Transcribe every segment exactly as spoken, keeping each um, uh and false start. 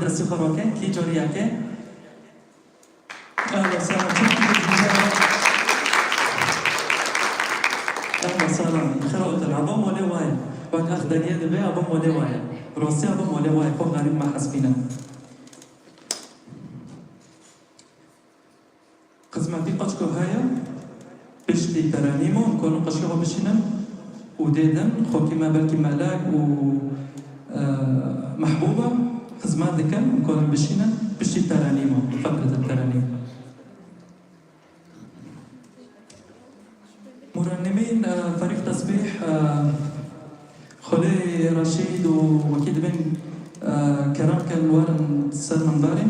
Destê xwe rake, kî cariyeke. Ehla selam, çok güzel. Ehla selam. Xêr hatin. Ava molê waye. Bak, ex deniye dibe, ava molê waye. Rastî ava molê waye. Xwe xerîb me hesbîne. Xizmetî qeçko heye, piştî terenîmo, em karin qeçkê xwe bişînin û dê din, xwekî me belkî Melek û, e, Mehbûba xizmet dikin, em karin bişînin, piştî terenîmo, fetreta terenîm. Murenimîn, e, ferîq tesbîh, e, Xwedê Reşîd û wekî dibin, e, kerem kin werin ser minberê.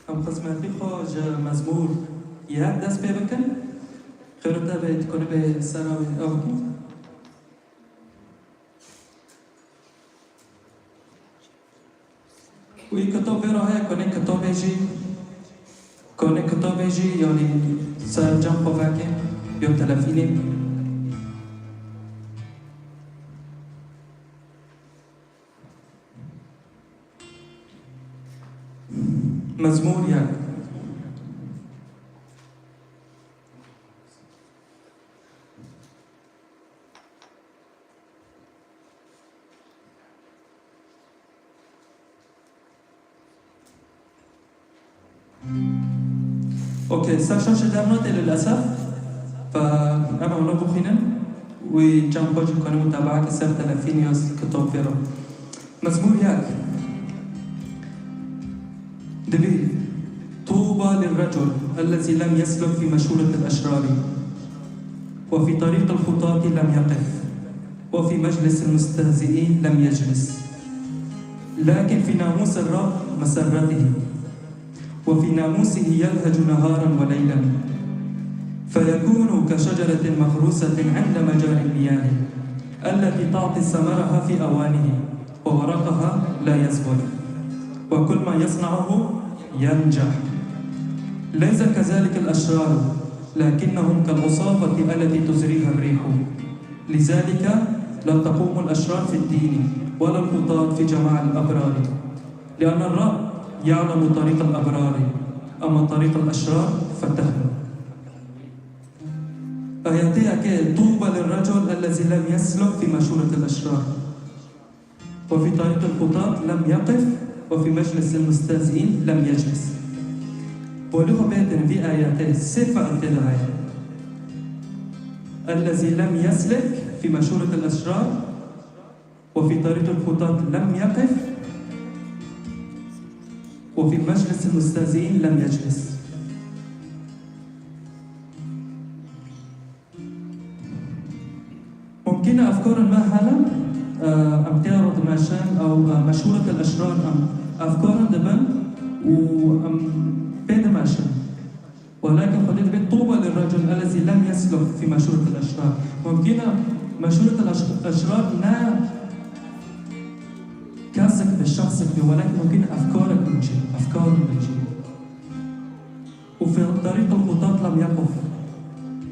Em xizmetî xwe ji mezmûr yek dest pê bikin. Xêr te be, tu konî bê ser ew, ew bikî. Û yê kitab vê re heye, konê kitabê jî, konê kitabê jî, yanî ser cem xwe veke, ya telefînê. Mezmûr yek. Okey, ser şaşê dernatê lilesef. Fe em ewna bixwînin. Wî cem xwe jî kanî mutabaa ke ser telefîn ya kitab vê re. Mezmûr yek. Dibî, طوبى للرجل الذي لم يسلك في مشورة الأشرار، وفي طريق الخطاة لم يقف، وفي مجلس المستهزئين لم يجلس، لكن في ناموس الرب مسرته، وفي ناموسه يلهج نهارا وليلا، فيكون كشجرة مغروسة عند مجاري المياه، التي تعطي ثمرها في أوانه، وورقها لا يذبل، وكل ما يصنعه ينجح. ليس كذلك الأشرار، لكنهم كالعصافة التي تزريها الريح. لذلك لا تقوم الأشرار في الدين، ولا الخطاة في جماع الأبرار، لأن الرب يعلم طريق الأبرار، أما طريق الأشرار فتهلك. Ayetê yekê, طوبى للرجل الذي لم يسلك في مشورة الأشرار، وفي طريق الخطاة لم يقف، وفي مجلس المستهزئين لم يجلس. Bolê xwe bêtin vî ayetê sê fiil tê de heye. الذي لم يسلك في مشورة الأشرار، وفي طريق الخطاة لم يقف، وفي مجلس المستهزئين لم يجلس. ممكن أفكار ما هلا، آه، أم تيارو دمشان أو، آه، مشورة الأشرار أم أفكار دبن وأم بيدمشان. ولكن Xwedê dibê طوبى للرجل الذي لم يسلك في مشورة الأشرار. ممكن مشورة الأش-، الأشرار ne kesek be, şexsek be, welakin mumkin efkarek min çi, efkarek min çi. Û في طريق الخطاة لم يقف.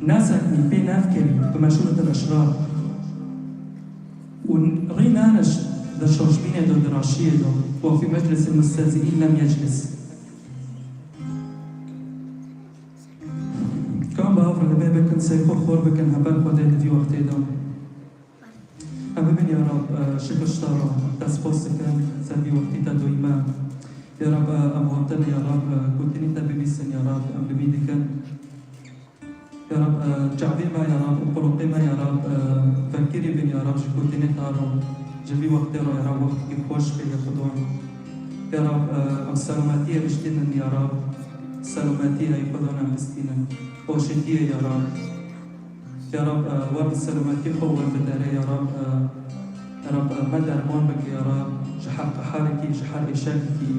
Neseknî, pê nevkirî bi مشورة الأشرار. Û rî naniş di şaşbînê de, di reşiyê de. وفي مجلس المستهزئين لم يجلس. Kam bi ev rihê bikin, ser xwe xor bikin, hember Xwedê di vî wextê de. Em bibin ya Rab, e, şikir ji te re, te spas dikin, ser vî wextî te doyî me. Ya Rab, e, em hatin, ya Rab, e, gotinî te bibîsin, ya Rab, em li bî dikin. Ya Rab, e, çavê me, ya Rab, û qulûqê me, ya Rab, e, vekirî bin, ya Rab, ji gotinê te re, ji vî wextê re, ya Rab, wextekî xweş be, ya Xudan. Ya Rab, e, em selametiyê bistînin, ya Rab, selametiyê ey Xudan em bistînin. Xweşikiyê, ya Rab. Ya Rab, e, wer bi selametî xwe wer bidere, ya Rab, e, ya Rab, e, me derman bike, ya Rab, ji her qeherekî, ji her êşekekî.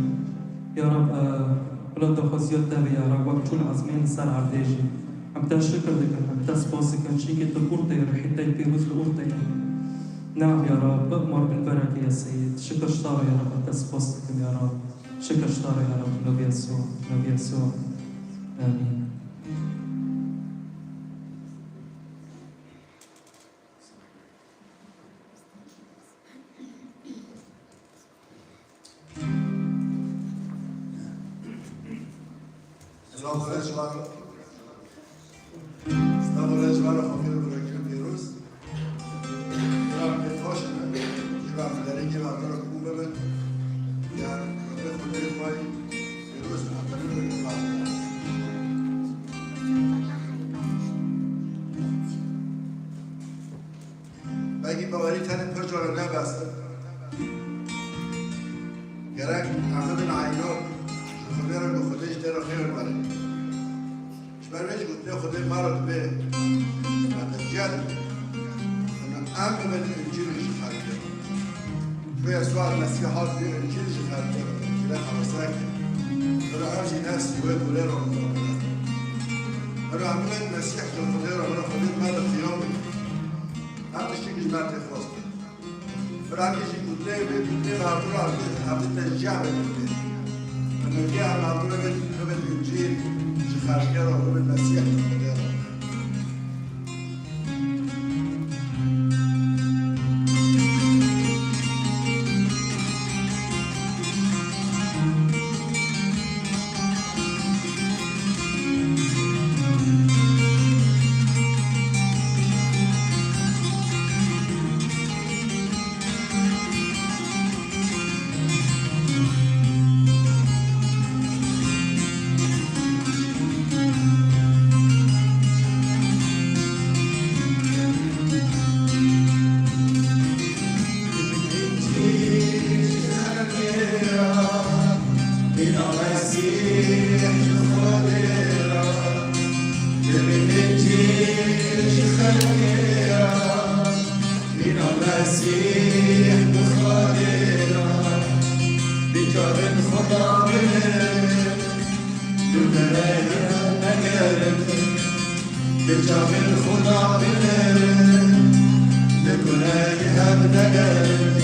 Ya Rab, e, bila daxwaziya te be, ya Rab, wek çûn ezmên li ser erdê jî. Em te şikir dikin, em te spas dikin, çinkî tu li ortê yî, rihê te yê pîroz li ortê ye. Neam, ya Rab, bi'mur bil bereke ya Seyyid. Şikir ji te re, ya Rab, em te spas dikin, ya Rab. Şikir ji te re, ya Rab, bi navê Yesû, bi navê Yesû. Amîn. Silav û rêz ji wan re. Silav û rêz ji wan re, xwedê bi rêkir pêroz. Îran pê xweş in, îran bi derê gêla me re bû bibin. Ya Xwedê, Xwedê xwe pêroz û hemberî bi rêkir. Belkî bawerî tenê pir cara ne bes e. Gerek em bibin eyno, ji Xwedê re, ku Xwedê ji te re xêr were. Ji ber vê jî gotinê Xwedê me re dibê, me te ciya dibê. Em, em bibin Încîl ji xelkê re. Ku Yesûa Mesîh hat bê Încîl ji xelkê re, Încîla xelesakê. Bira ev jî nefsî wê gulê re. Bira em bibin Mesîh ji Xwedê re, bira Xwedê me li qiyam bike. Her tiştekî ji me tê xwestin. Bira em jî gotinê, vê gotinê mevdû re, em dê, em dê teşcîa bikin. Em ê em mevdû re bê, bibin Încîl ji xelkê re, bibin Mesîh ji Xwedê re. Mîna Mesîh bi Xwedê re, bi çavên Xweda bine, bi gunehê hev negerin, bi çavên Xweda bine, bi gunehê hev negerin.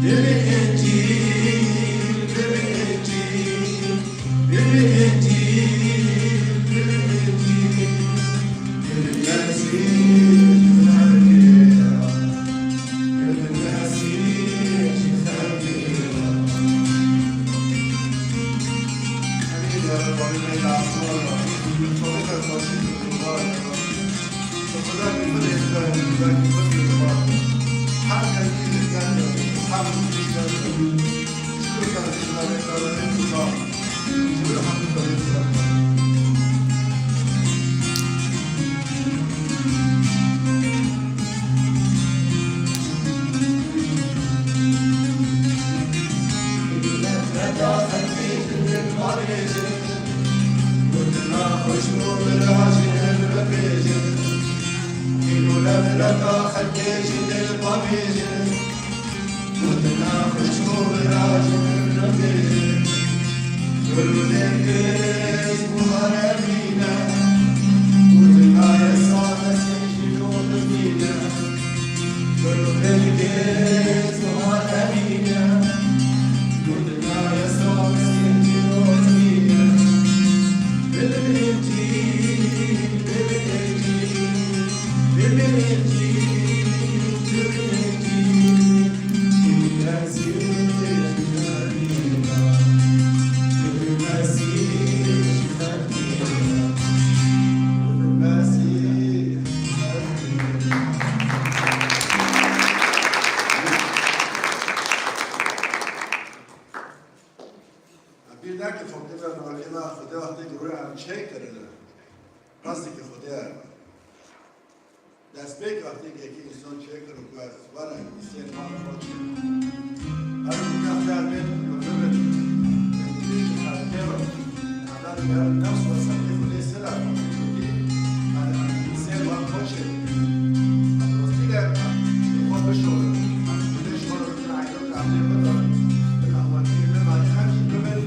Bibî Încîl, bibî Încîl. Gotina xweş û birajî hevre bêjin. Îro nefreta xelkê ji dil bavêjin. Gotina xweş û birajî hevre bêjin. Gul û dengê buhar evîne. Gotina yesa Mesîh ji lo dimîne. Gul û dengê buhar evîne. Em bîr nekin, Fatîme, Meryema, Xwedê wextê girû em çê kirine. Rastî ki Xwedê em. Destpêk wextê ki yekî însan çê kir û ku ez were îsên wan xwe çê. Her wî nextiyar bên, bibin, bibin, ji xelkê re. Nefs û hesabê Xwedê sila, yani, îsên wan xwe çê. Rastî de, xwe bişopin. Xwedê ji xwe re bikin, eyno kamilê bidin. Bi rahmetî li me, em jî bibin.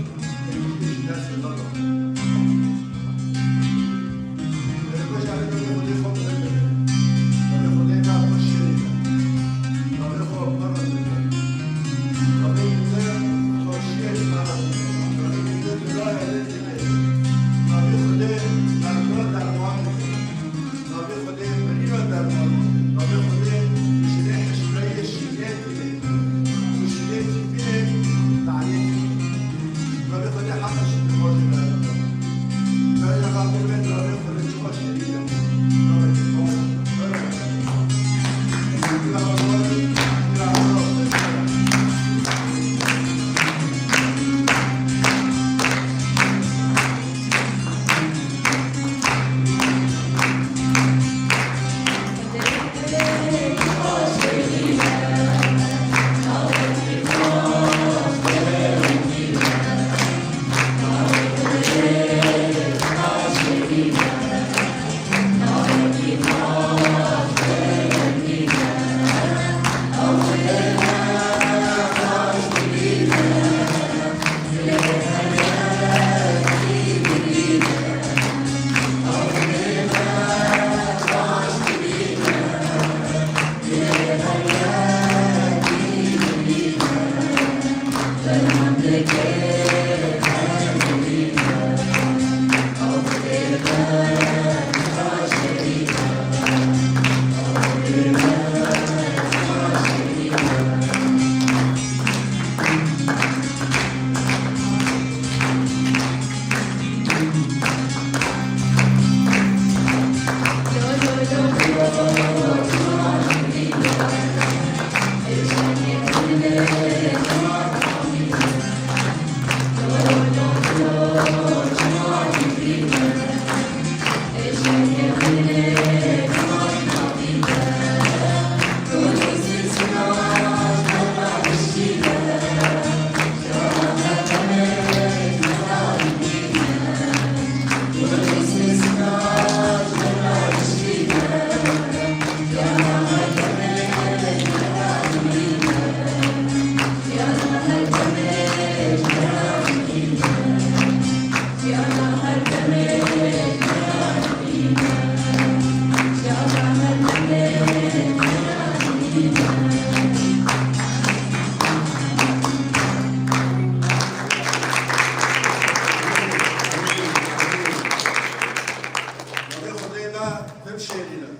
Şêrîn e.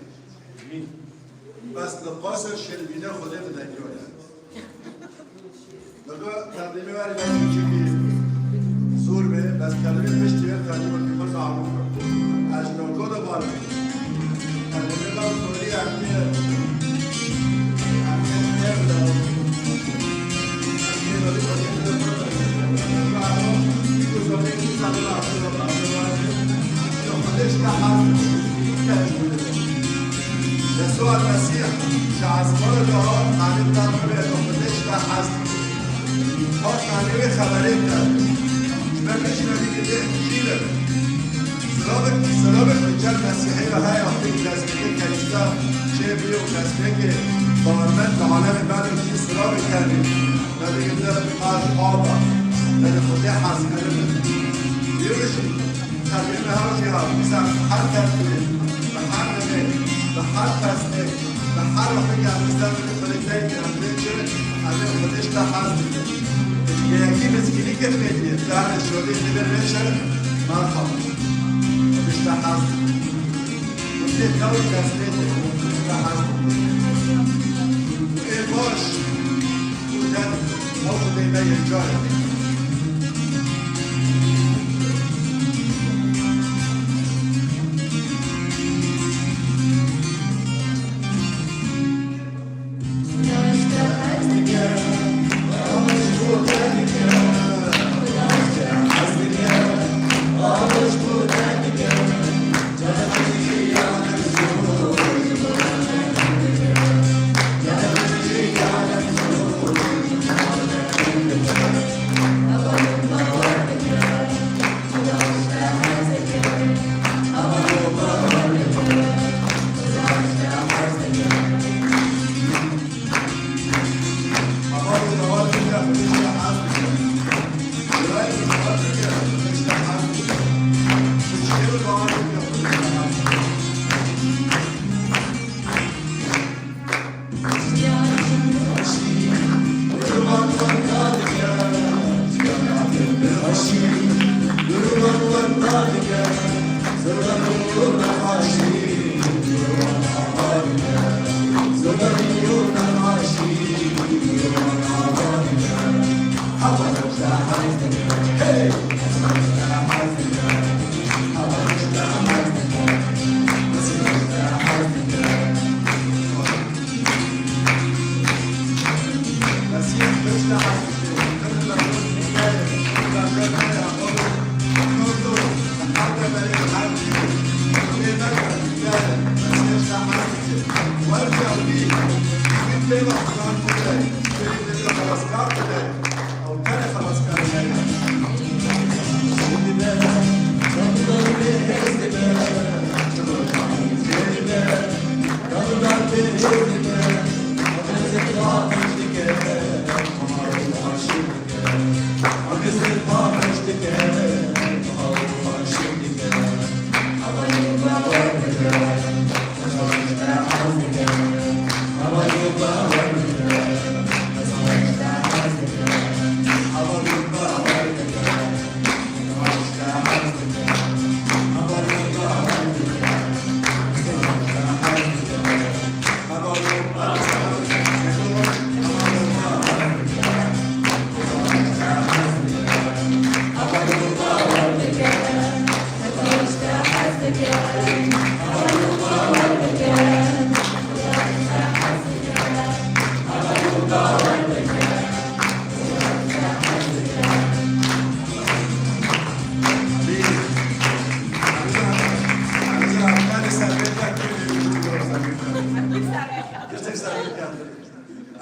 Bes niqaşa şêrînê Xwedê bi dengê we ye. Lego terdîmê werî belkî çekî zor be, bes terdîmê piştî ye, terdîmê pî xwe zahmû. Ez ji noko de bar bim. Terdîmê bar zorî em ê, em ê tevle. Yesûa Mesîh ji esmanê de hat, Xalid Dad bibê, Xwedê ji te hez dike. Hat, Xalid wê xeberê bide. Ji ber vê jî nevî dibê Înjîl e. Silavek, silavek li cem Mesîhê ve heye, wextê ku destpêkê kenîsa çêbû û destpêkê bawermend li alemê berdê jî silavek kenî. Nevî dibê, Qal Aba, tenê Xwedê hez kerime. Yê jî Tevlî me hew jî hat, dîsa her kesê, bi her demê, bi her pesnê, bi her wextê em li ser Xwedê tey kirin, em bê çi, em ê Xwedê ji te hez dikin. Yekî mizgînî kir pêdiyê, dare şodê tê vê reşe, merhaba. Xwedê ji te hez dikin. Xwedê tewî destê tê, Xwedê ji te hez dikin. Ê baş.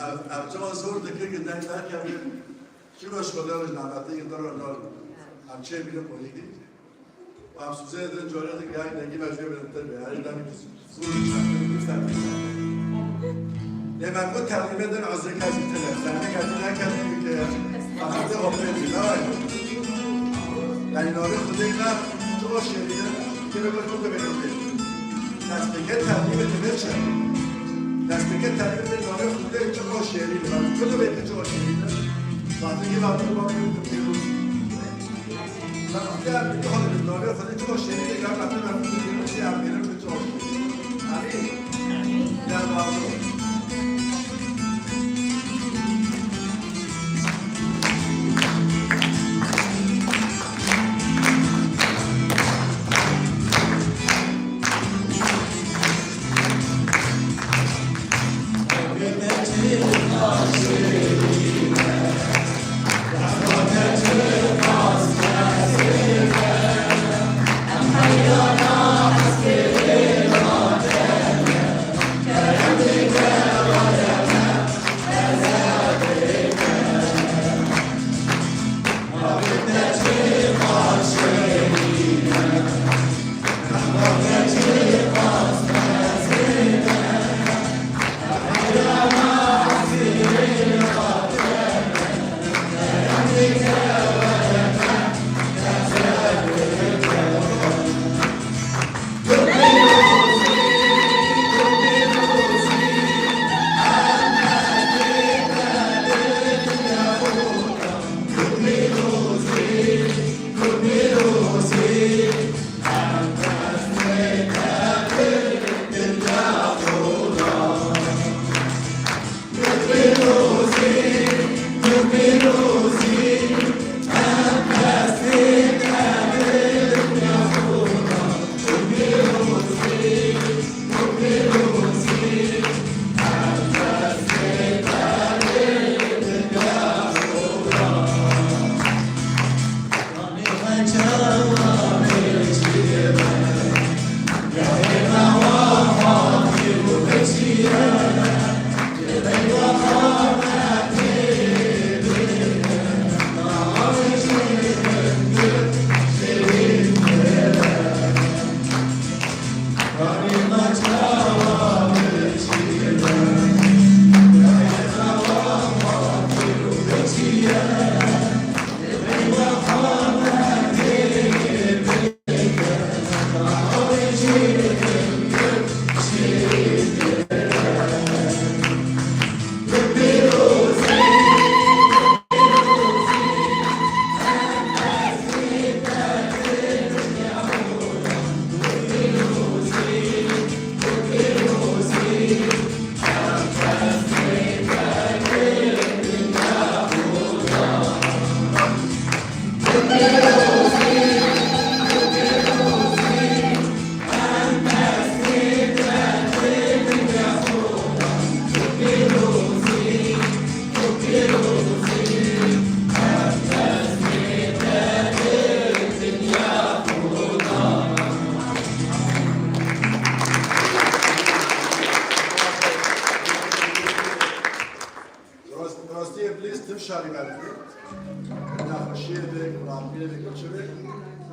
Ev, ev çawa zor dikir ki deng derkevin. Çi baş xwe dewe ji davetê yê te re dal. Em çê bîne polîtîk. Em sûzeyê din carê din gayî dengî me jê bilintir be. Herî demekî zor çaktır, lütfen, lütfen. Lê me got terlîmê din uzrek ez tine. Sen ne geldi, ne geldi ki. Fakat de hopê dî, ne var? Yani navê Xwedê ne, çi o şerî ne, ki be got, got be got. Destpêkê terlîmê din çi? Destpêkê terlîmê din navê Xwedê çi o şerî ne. Got be çi o şerî ne. Fakat de geldi, got be got. Laftiya bir daha bir daha bir daha çok şey değil. Ya kadın lafını diyorum ki ya benim bir çok şey. Şarî berî. Nexweşiyê vê, rahatiyê vê, çi vê?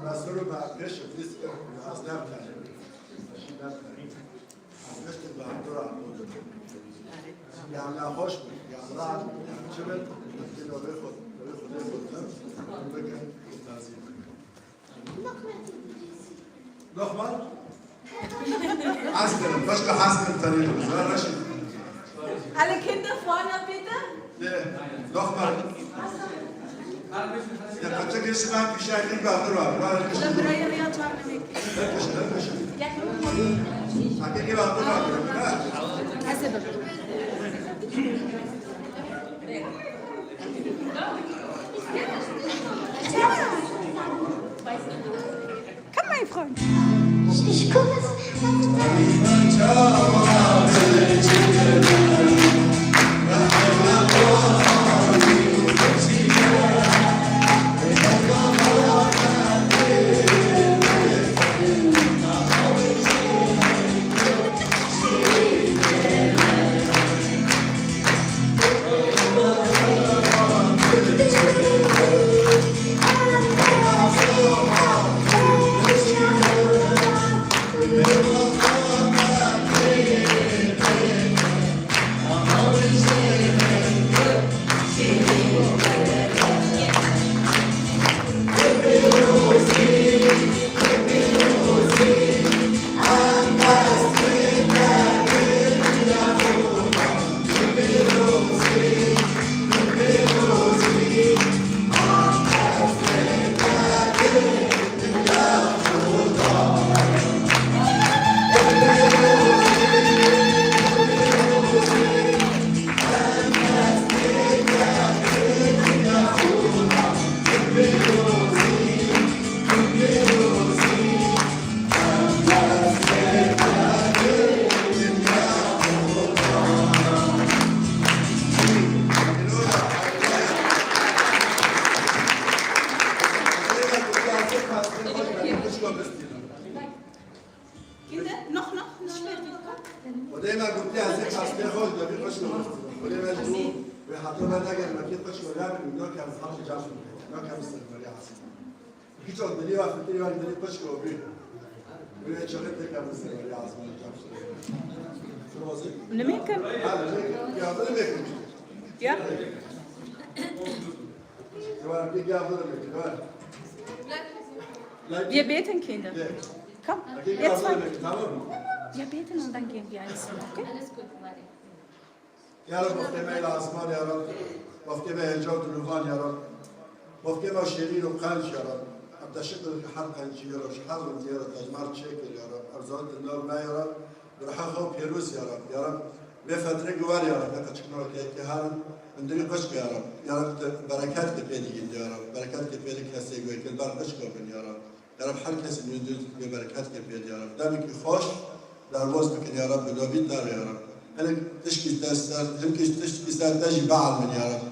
Resûl û me pêş lîst kir, ez ne bikare. Şî ne bikare. Ez piştî bi hevdû re hevdû dikim. Yan nexweş bin, yan rahat bin, yan çi bin, ez dîno vê xwe, vê xwe lê xwe dikim, bikin, tazî bikin. Nochmal? Askerim, başka askerim tanıyorum. Zara Reşit. Alle Kinder vorne, bitte. Ne? Nochmal. Ya, kaçak yaşından bir şey bir bakır var. Var bir şey. Buraya, buraya çağırın. Herkes, herkes. Hakiki bakır var. Ha. Hazır. Come, my friend. Kinder, noch, noch, noch. Xwedê me gotiye ez ê xestê xwe ji devî xweş bibim. Xwedê me ji bo wê heta me negerime kê xweş we nebin, nakem xaçê cem nakem ser berê asî. Hiç o dilî ve fikirî ve dilî xweş we bî. Wê çaxê têke min ser berê asî cem. Nimêkim. Ha, nimêkim. Ya, nimêkim. Ya. Var, bir gavur demek, var. Wir beten, Kinder. Komm, jetzt mal. Wir beten und dann gehen wir essen, okay? Ya Rab, wextê me li asman ya Rab. Wextê me heyecan dilovan ya Rab. Wextê me şêrîn û qenc ya Rab. Em te şikir ki her qencî ya Rab, ji her rindî ya Rab, te ji me re çêkir ya Rab. Erzan di nav me ya Rab. Bi riha xwe pêroz ya Rab. Ya Rab, vê fetrê guher ya Rab, vê qeçiknokê ke herin, hundirî qeçik ya Rab. Ya Rab, tu bereket ki pê digîn ya Rab. Bereket ki pê di kesê guhê kir, ber qeçika bin ya Rab. Ya Rab, her kesî hundir vê bereket ki pê ya Rab. Demekî xweş, derbas bikin ya Rab, bi navî te ya Rab. Hinek tişkî te ser, hinek tişkî ser te jî bielmin ya Rab.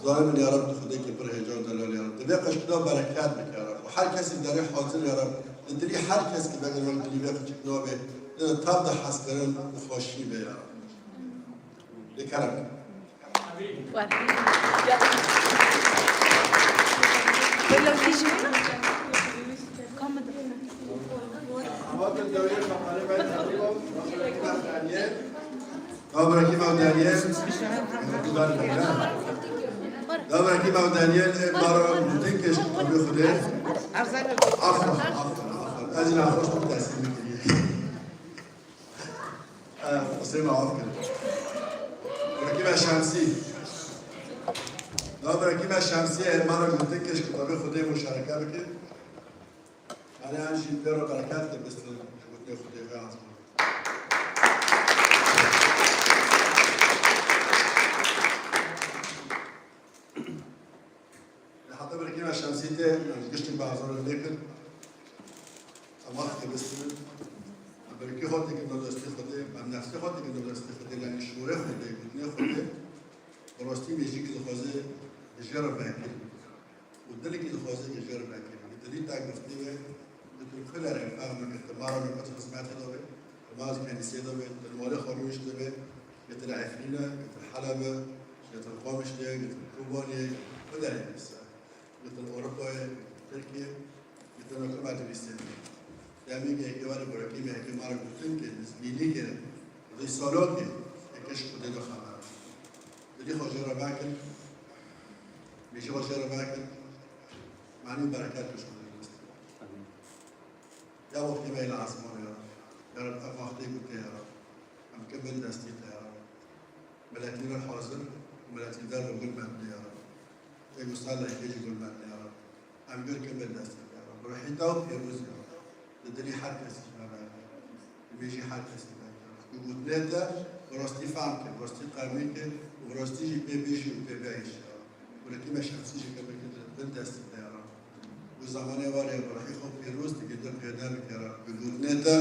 Zanibin ya Rab, tu Xwedêkî pir hêja û delal ya Rab. Di vê qeçikna bereket bike ya Rab. Û her kesî derê hazir ya Rab. Di dilî her kes ki vegere wek dilî vê qeçikna be. Di tav de hezkirin û xweşî be ya Rab. Li kerem. Var. Ya. Böyle bir şey mi? Kalmadı. Ama bir dönem kapalı ben Kabraki Mevdaniye. Kabraki Mevdaniye, e, mara mutin keş tabi Xwedê. Afan, afan, afan. Ez ina xweş tu teslim kiriye. Qisê me af kir. Rakîbe Şemsî. Da bi Rakîbe Şemsî, e, mara gotin keş ku tabê Xwedê muşareke bike. Yanî em jî pê re bereket ke bistin, gotinê Xwedê xwe azman. Li heta birikîna Şemsî tê, em ji giştî bazar lê kir. Em wextê bistînin. Em birikî xwe têkin do destê Xwedê, em nefsê xwe têkin do destê Xwedê, yanî şûrê Xwedê, gotinê Xwedê, bi rastî mêjîkî dixwaze ji jê re vekir. Û dilekî dixwaze ji jê re vekir. Dilî te giftî be, tu kule re fehme kir, tu mara min qet xizmetê de be, tu ma ji kenîsê de be, tu li malê xwe rûniştibe, yê tu li Efrîn e, yê tu li Heleb e, Gitin Qamişlê, gitin Kobanê, bi derê dîsa. Gitin Ewropayê, gitin Tirkiyê, gitin weke me divîsê. Demê ke yekê were gorekî me, yekê ma re gotin ke, dizgînî ke, dî salokê, yekê ji Xwedê do xeber. Dilî xwe jê re vekin, mêjî xwe jê re vekin, manî û bereket bi ji Xwedê re. Amîn. Ya wextê me yê li ezmanê ya Rab. Ya Rab, ev wextê ku tê ya Rab. Em dikin bin destî te ya Rab. Miletî wir hazir û miletî der li gul mendê ya Rab. Tê ku sala yekê jî gul mendê ya Rab. Em gul kin bin destî te ya Rab. Bi ruhî te û pîroz ya Rab. Li dilî her kesî ji me veke. Li mêjî her kesî veke. Ku gotinê te bi rastî fehm ke, bi rastî qebûl ke û bi rastî jî pê bijî û pê bihişt ya Rab. Ku li kî me şexsî jî ke bikin bin destî te ya Rab. Û zamanê warê bi ruhî xwe pîroz digihînin pêdivî te ya Rab. Bi gotinê te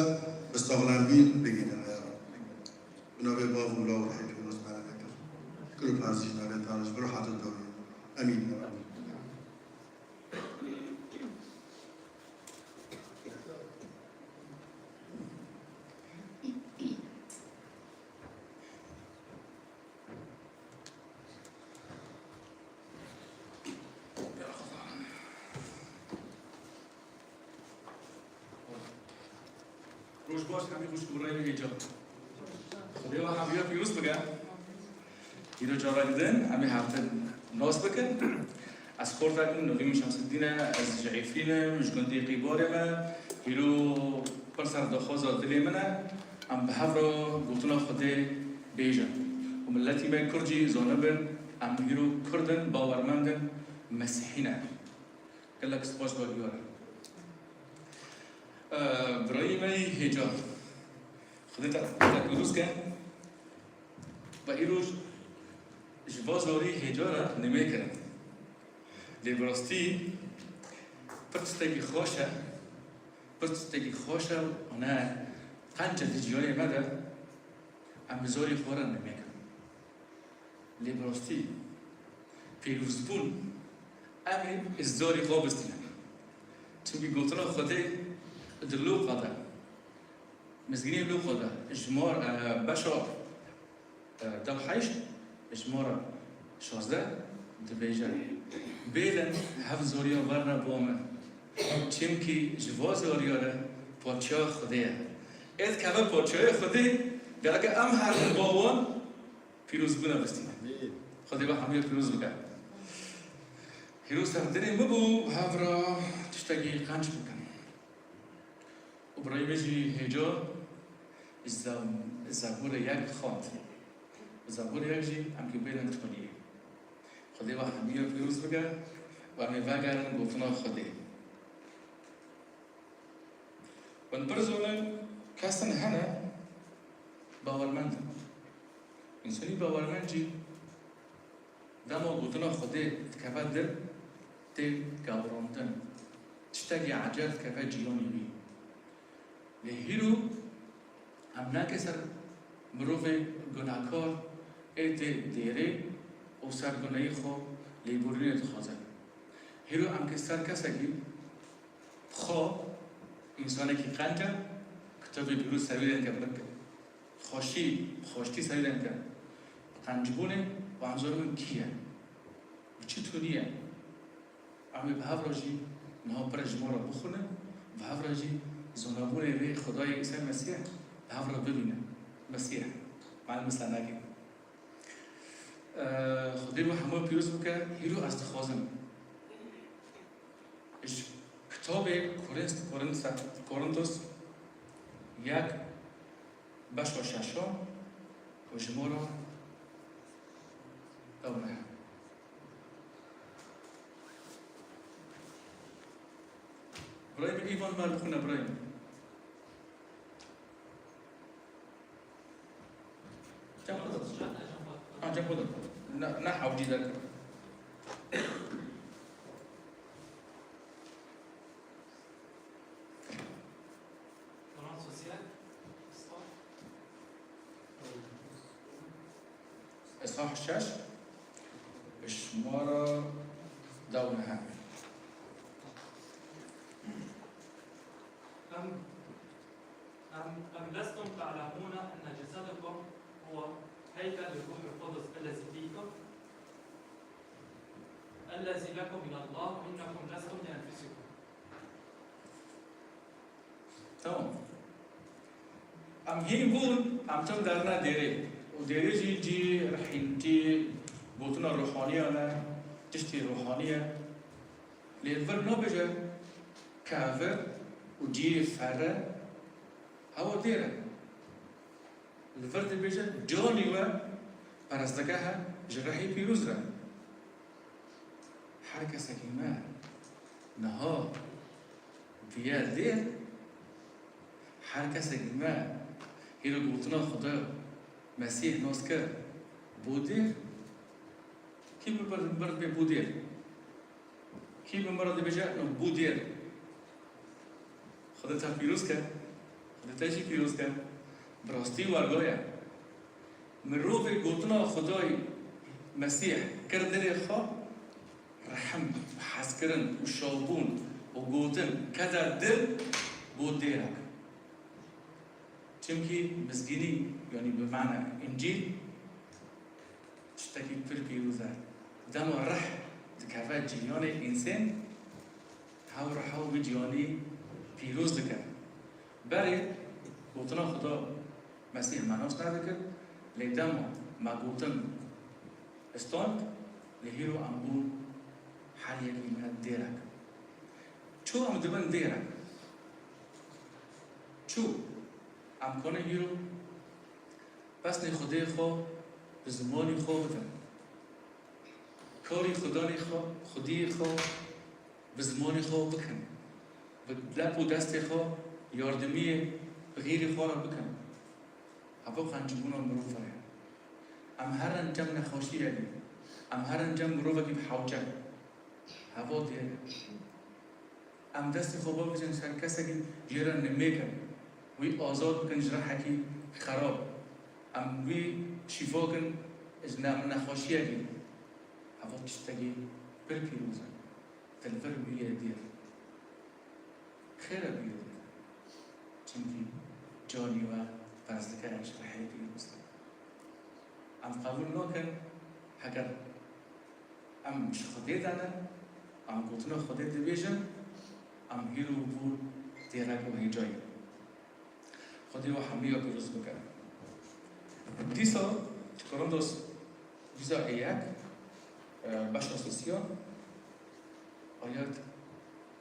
bi saxlembîn bigihînin ya Rab. Bi navê Bav û Lal û Ruhê Pîroz me re nekir. Şikir û perzîş navê te re ji bo ruha te dawî. Emîn. Roj baş hemî xwişk û birayê hêja. Xwedê we hemî pîroz bike. Îro cara din em ê hev nas bikin. Ez xortek im, navê min Şemseddîn e, ez ji Efrîn im, ji gundê Qîbarê me. Îro pir serdaxwaza dilê min e, em bi hev re gotina Xwedê bêjin. Û miletî me Kurd jî zanibin, em îro Kurd in, bawermend in, Mesîhî ne. Gelek spas, Baryar. Ee, birayê me yê hêja. Xwedê te, te pîroz ke. Ve îroj ji va zorî hêja re nimê kirin. Lê bi rastî pir tiştekî xweş e. Pir tiştekî xweş e û ne qenc e di ciyayê me de em bi zorî xwe re nimê kirin. Lê bi rastî, pîrozbûn, em ê ji zorî xwe bistînin. Çimkî gotina Xwedê di Lûqa de, Mizgînê Lûqa de, ji mar, e, beşa, e, dew heşt, ji mar şazdeh dibêje, bêlin hev zoriya werine bo min. Çimkî ji va zoriya re Padşaha Xwedê ye. Ê dikeve Padşahê Xwedê, gereke em her du bo wan pîrozbûna bistîne. Amîn. Xwedê we hemû pîroz bike. Hîro serdinê min bû, hev re tiştekî qenc bikim. Û birayê min jî hêja ji Ze-, Zebûrê yek xwend. Zebûrê yek jî em kê bêlin tuniyê. Xwedê we hemû pîroz bike û em ê vegerin gotina Xwedê. Hûn pir zonin, kesin hene bawermend in. Însanî bawermend jî dema gotina Xwedê dikeve dil, tê gewrandin. Tiştekî ecêb dikeve cîyanê wî. Lê hîro em nake ser mirovê gunehkar ê tê dêrê û ser gunehê xwe lêborînê dixwazin. Hîro em ke ser kesekî Xwe, însanekî qenc e, kitabê pîroz serî de ke bi xweşî, bi xweştî serî de ke bi qencbûnê û em zonin kî ye, bi çi tunî ye. Em ê bi hev re jî niha pir ji me re bixwînin, bi hev re jî zonabûnê vê Xwedayê Îsa Mesîh bi hev re bibînin. Mesîh, malum Îsa nake. Xwedê we hemû pîroz bike, hîro ez dixwazim ji kitabê Korint-, Korint-, Korintos yek beşa şeşan û ji me re ew ne. Birayê min Îvan, me bixwîne birayê min. Cem xwe de. Ha, cem xwe de. Ne, ne hewcî derkeve. Korant sosyal, ıslah. Eshah şeş, şmara dew nehemê. Em أم، أم لستم تعلمون أن جسدكم هو هيكل الروح القدس الذي فيكم، الذي لكم من الله إنكم لستم لأنفسكم. Tamam. Em hîn bûn, em çûn derna dêrê. Û dêrê jî cî rehîntî, gotina ruhaniyan e, tiştî ruhanî ye. Lê vir nabêje kafir û cî ferre, hewa dêr e. Li vir dibêje, canî we perestgehe ji rehî pîroz re. Her kesekî me niha bûye dêr, her kesekî me hîro gotina Xuda Mesîh nas kir, bû dêr. Kî bi vir, vir bê bû dêr? Kî bi min re dibêje, no, bû dêr? Xwedê te pîroz ke. Xwedê te jî pîroz ke. Bi rastî werga ye. Mirovê gotina Xwedayê Mesîh kir dilê xwe, rehim, hezkirin û şawbûn û gotin kete dil, bû dêrek. Çimkî mizgînî, yanî bi mana Încîl, tiştekî pir pîroz e. Dema rih dikeve cîyanê însan, hew rih û wî cîyanî pîroz dike. Berê gotina Xuda Mesîh me nas nedikir, lê dema me gotin stand, lê hîro em bûn her yekî me dêrek. Çû em dibin dêrek. Çû em kanin hîro pesnê Xwedê xwe bi zimanî xwe bidin. Karî Xudanê xwe, Xwediyê xwe bi zimanê xwe bikin. Bi lep û destê xwe yardimiyê bi xêrê xwe re bikin. Heva qencbûna mirov e. Em herin cem nexweşiyekê. Em herin cem mirovekî bi hewce. Heva dêr e. Em destê xwe bavêjin ser kesekî jê re nimêk e. Wî azad bikin ji rehekî xerab. Em wî şîfa kin ji ne-, nexweşiyekî. Heva tiştekî pir pîroz e. Dilvir bûye dêr. Xêr e bûye dêr. Çimkî canî we qezdike ji rehê pîroz e. Em qebûl nakin, heger em ji Xwedê de ne, em gotina Xwedê dibêjin, em hîro bûn dêrek û hêcayî. Xwedê we hemiya pîroz bike. Dîsa Korintos dîsa ê yek, e, beşa sisiya, ayet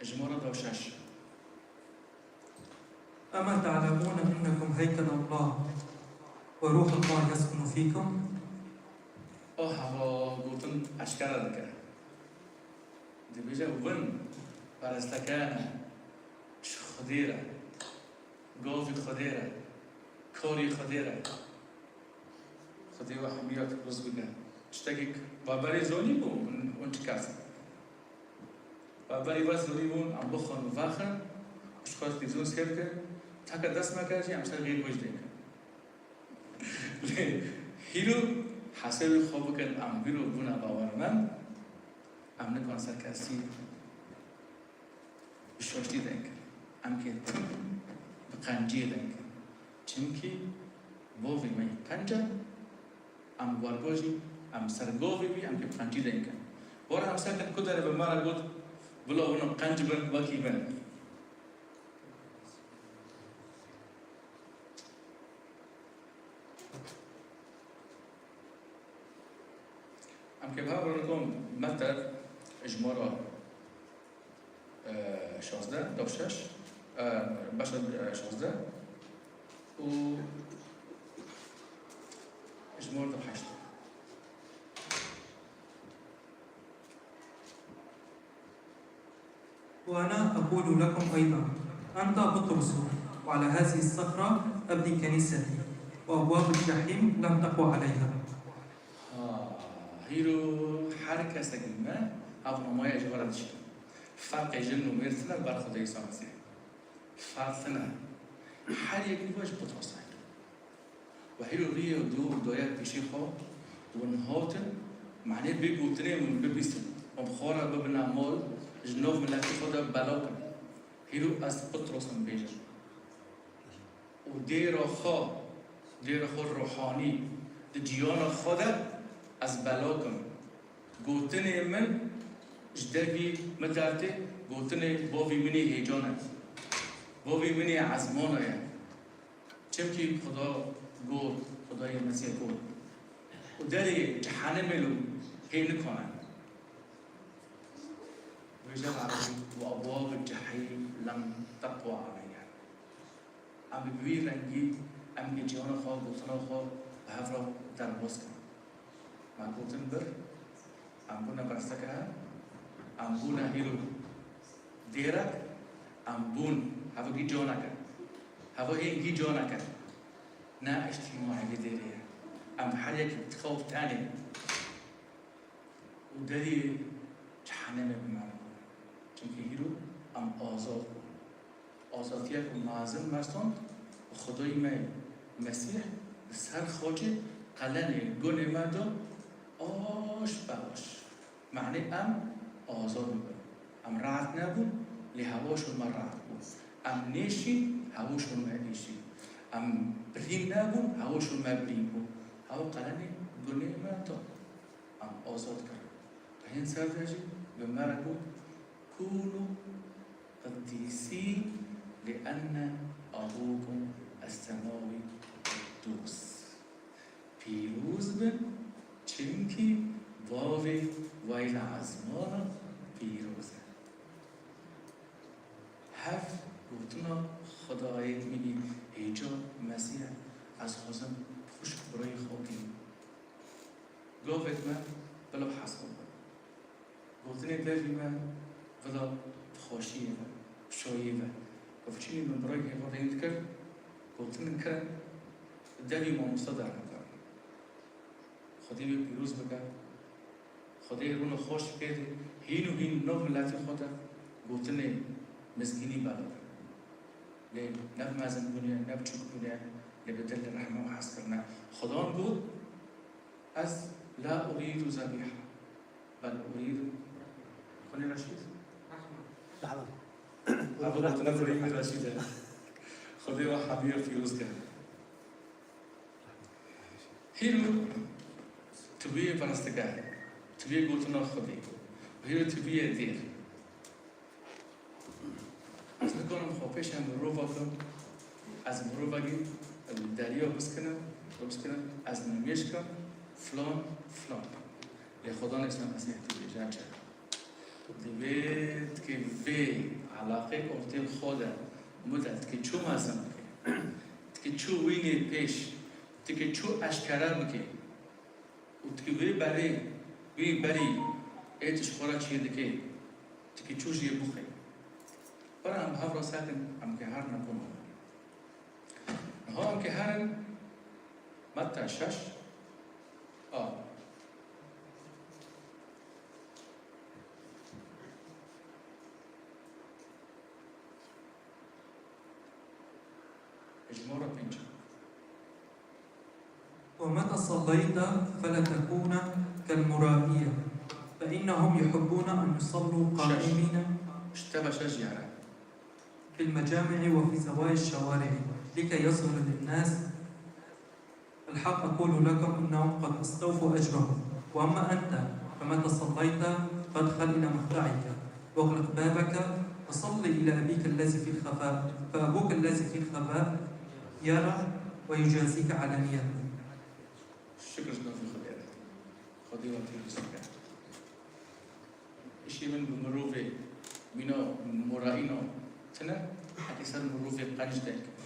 ji me re da şeş. أما تعلمون أنكم هيكل الله وروح الله يسكن فيكم؟ O heva gotin eşkere dike. Dibêje win peresteke ne, ji Xwedê re, gavî Xwedê re, karî Xwedê re. Xwedê we hemiya pîroz bike. Tiştekî we berê zanî bû, hûn, hûn çi kes in? We berê we zanî bûn, em bixwin û vexin, ji xwe televîzyon sêr bikin, teke dest me kir jî em ser xêr we jî dê kin. Lê hîro hesabê xwe bikin, em hîro bûne bawermend, em nikan ser kesî bi şaştî deng. Em kê tim bi qenciyê deng. Çimkî bavê me yê qenc e, em wergo jî, em ser govê wî, em kê bi qencî deng. Were em sekin ku derê bi me re got, bila hûn qenc bin, wekî bin. Em kê bi hev re nikom Meter ji me re e, şazdeh, dev şeş, e, beşa, e, şazdeh û ji mor dev heşt. وأنا أقول لكم أيضا، أنت بطرس، وعلى هذه الصخرة أبني كنيستي، وأبواب الجحيم لن تقوى عليها. Ha, hîro her kesekî me ev namaya ji we re dişînim. Ferqê jin û mêr tune ber Xwedê Îsa Mesîh. Ferq tune. Her yekî we ji Petros e. We hîro rûyê dûr daye pêşî xwe û hûn hatin, manê bê gotinê min bibîstin. Û bi xwe re bibine mal, ji nav miletî xwe de bela kin. Hîro ez Petros im bêjin. Û dêra xwe, dêra xwe ruhanî, di ciyana xwe de ez bela kim. Gotinê min Ji dervî min dertê gotinê bavî min ê hêcan e. Bavî min ê ezmana ye. Çimkî Xuda got, Xwedayê Mesîh got. Û derê cehennemê li hê nikane. Wêje Erebî, وأبواب الجحيم لن تقوى عليها. Em ê bi wî rengî, em ê cîhana xwe, gotina xwe bi hev re derbas kin. Me gotin bir, em bûne bersteke hev, em bûne hîro dêrek, em bûn hevokî caneke, hevo hêngî caneke. Ne îctîmaî vê dêrê ye. Em her yek bi xew tenê. Û deriyê cehennemê bi me re bûne. Çimkî hîro em azad bûn. Azadiya ku mezin me stond, bi Xwedayê me Mesîh li ser xaçê qelenê gunê me da aş be aş. Mehnê em azad bûn. Em rehet nebûn, lê hewa şûn me rehet bû. Em nêşîn, hewa şûn me êşî. Em birîn nebûn, hewa şûn me birîn bû. Hewa qelenê gunê me da. Em azad kirin. Hên ser de jî bi me re got, "Kûnû qidîsîn, li enne abûkum es-semawî quddûs." Pîroz bin, çimkî bavê we yê li ezmanan pîroz e. Hev gotina Xwedayê min ê hêja Mesîh e, ez xwazim pişt birayê xwe bînim. Gavek me bila bi hesab be. Gotinê devî me bila bi xweşiyê ve, bi şayiyê ve. Gavçînê min birayê hêva rênd kir, gotin kirin, devî mamosta dernekevin. Xwedê wê pîroz bike. Xwedê rûna xweş pê de, hîn û hîn nav miletê xwe de gotinê mizgînî belav. Lê ne bi mezinbûnê, ne bi çûkbûnê, lê bi dil rehme û hezkirine. Xudan got, Ez la urîdu zebîha, bel urîdu. Xwînê Reşîd? Lehza. Ev gotina xwînê Reşîd e. Xwedê we hemiya pîroz ke. Hîro tu bûyê perestîgeh, tu bûyê gotina Xwedê. Hîro tu bûyê dêr. Ez nikarim xwe pêşe mirova bikim, ez mirovekî li deriya biskinim, biskinim, ez nimêj kim, filan, filan. Lê Xudan Îsa Mesîh dibêje çi? Divê tikê vê eleqê ortê xwe de, mide tikê çû mezin bike, tikê çû wînê pêş, tikê çû eşkere bike. Û tu wê berê, wî berî ê tu ji xwe re çê dikê, tu kî çû jiyê bixwe. Were em bi hev re sekin, em kê herin û bûn. Niha em kê herin, Metta şeş, a. Ecmora pênc. ومتى صليت فلا تكون كالمرائية، فإنهم يحبون أن يصلوا قائمين Şeş. Ji te ve şeş jî here. في المجامع وفي زوايا الشوارع لكي يظهر للناس الحق أقول لكم إنهم قد استوفوا أجرهم. وأما أنت فمتى صليت فادخل إلى مخدعك واغلق بابك وصل إلى أبيك الذي في الخفاء، فأبوك الذي في الخفاء يرى ويجازيك علانية. Şikir ji navê Xwedê re. Xwedê we pîroz bike. Îşê min bi mirovê mîna morayîna tune, heke ser mirovê qenc derkeve.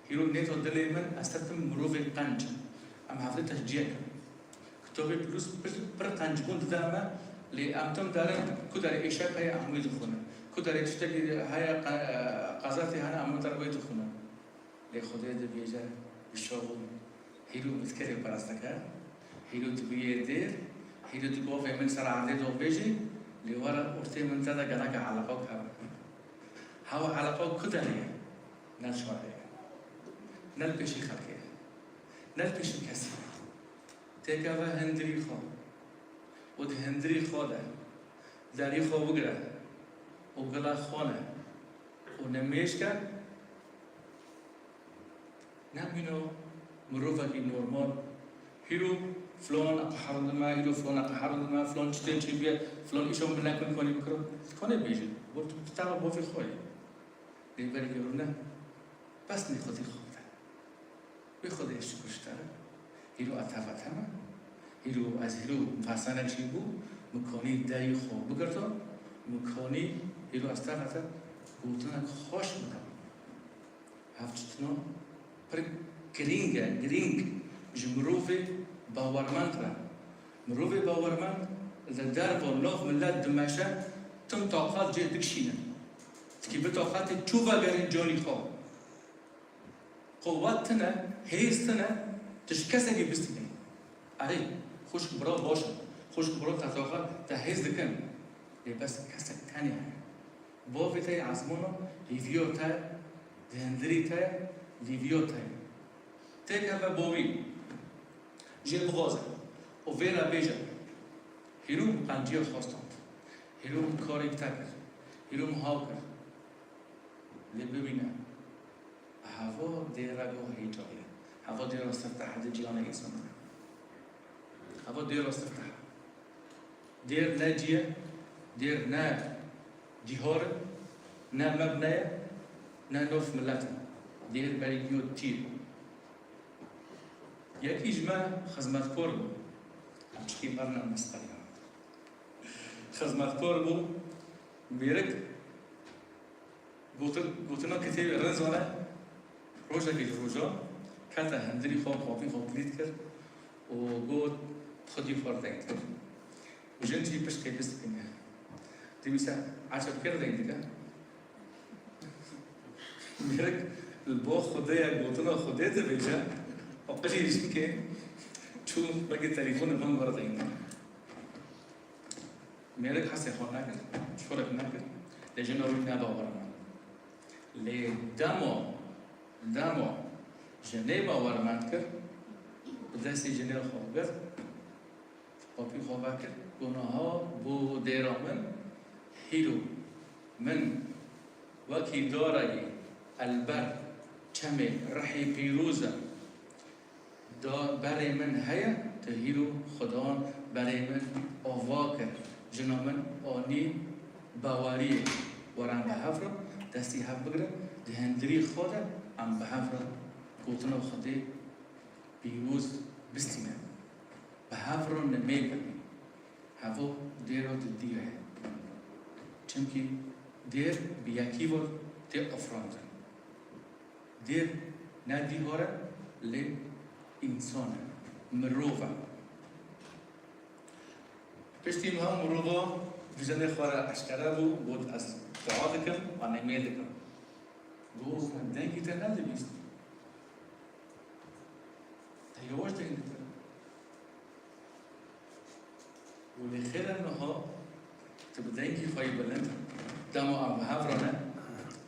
Hîro nêta dilê min, ez te tim mirovê qenc. Em hevdî tecrîye kin. Kitabê pîroz pir, pir qencbûn dide me, lê em tim derin, ku derê êşek heye, em wî dixwînin. Ku derê tiştekî heye, qe-, qezetê hene, em wê der wê dixwînin. Lê Xwedê dibêje, bi şav û hîro min ti kesê perest dike, hîro tu bûyê dêr, hîro tu gavê min ser erdê dixwêjî, lê were ortê min te de gelek eleqa keve. Hewa eleqa ku derê ye? Ne li şarê ye. Ne li pêşî xelkê ye. Ne li pêşî kesî ye. Têkeve hundirî xwe û di hundirî xwe de derî xwe bigire û gila xwe ne û nimêj ke, ne mîna mirovekî normal Hîro flon qeherandin me, hîro flon qeherandin me, flon çi tên çêbûye, flon îşo min nekin konî bikiro. Konê bêjin. Bo tu kitaba bo vê xwe ye. Lê berî rûne. Bes nê xwedî xwe bide. Wê xwedê şikir ji te re. Hîro eteva te me. Hîro ez hîro fersene çêbû. Min konî derî xwe bigirto. Min konî hîro ez teva te gotinek xweş bidim. Ev çitina pir girîng e, girîng ji mirovê bawermend re. Mirovê bawermend li derva nav milet dimeşe, tim taqat cê dikişîne. Tikî bi taqatê çû vegerên canî xwe. Quwet tune, hêz tune, tu ji kesekî bistînî. Erê, xwişk bira baş in. Xwişk bira te taqat, te hêz dikin. Lê bes kesek tenê heye. Bavê te yê ezmûna hêviya te ye, di hundirî te ye, lîviya te ye. Têkeve bavî, jê bixwaze û vê re bêje, hîro min qenciya xwe stand, hîro min karê te kir, hîro min haw kir. Lê bibîne, heva dêra go hêca ye. Heva dêra sifteh e di cîhanê însanan de. Heva dêra sifteh e. Dêr ne cî ye, dêr ne dîhar e, ne mebne ye, ne nav milet e. Dêr berî giyo tîr. Yekî ji me xizmetkar bû. Çikî berna mesqeriya. Xizmetkar bû, mêrik gotin-, gotina kitêbê rind zane, rojekê ji rojan kete hundirî xwe, qapî xwe kilît kir û got, xwedî xwe deng dikir. Û jin jî piştê bistipîne. Dîwîse eceb kê re deng dike? Mêrik li bo Xwedê ye, gotina Xwedê dibêje, aqilî jinkê çû wekî telîfonê van we re deng dike. Mêrik hesê xwe nekir, şorek nekir, lê jina wî nebawer me. Lê dema, dema jinê bawermend kir, bi destê jinê xwe girt, qapî xwe vekir, got, niha bo dêra min hîro min wekî dareyê elber çemê rihê pîroz e. Da berê min heye, tu hîro Xudan berê min ava kir. Jina min anî baweriyê. Were em bi hev re destî hev bigrin, di hundirî xwe de em bi hev re gotina Xwedê pîroz bistînin. Bi hev re nimê bin. Hevo dêra di dî re ye. Çimkî dêr bi yekî ve tê afirandin. Dêr ne dîhar e, lê însan e, mirov e. Piştî niha mirova vizyonê xwe re eşkere bû, got, ez dua dikim, û nimê dikim. Got, min dengî te nedibîst. Te yavaş deng dikir. Û lê xêr e niha tu bi dengî xwe yî bilind, dema em bi hev re ne,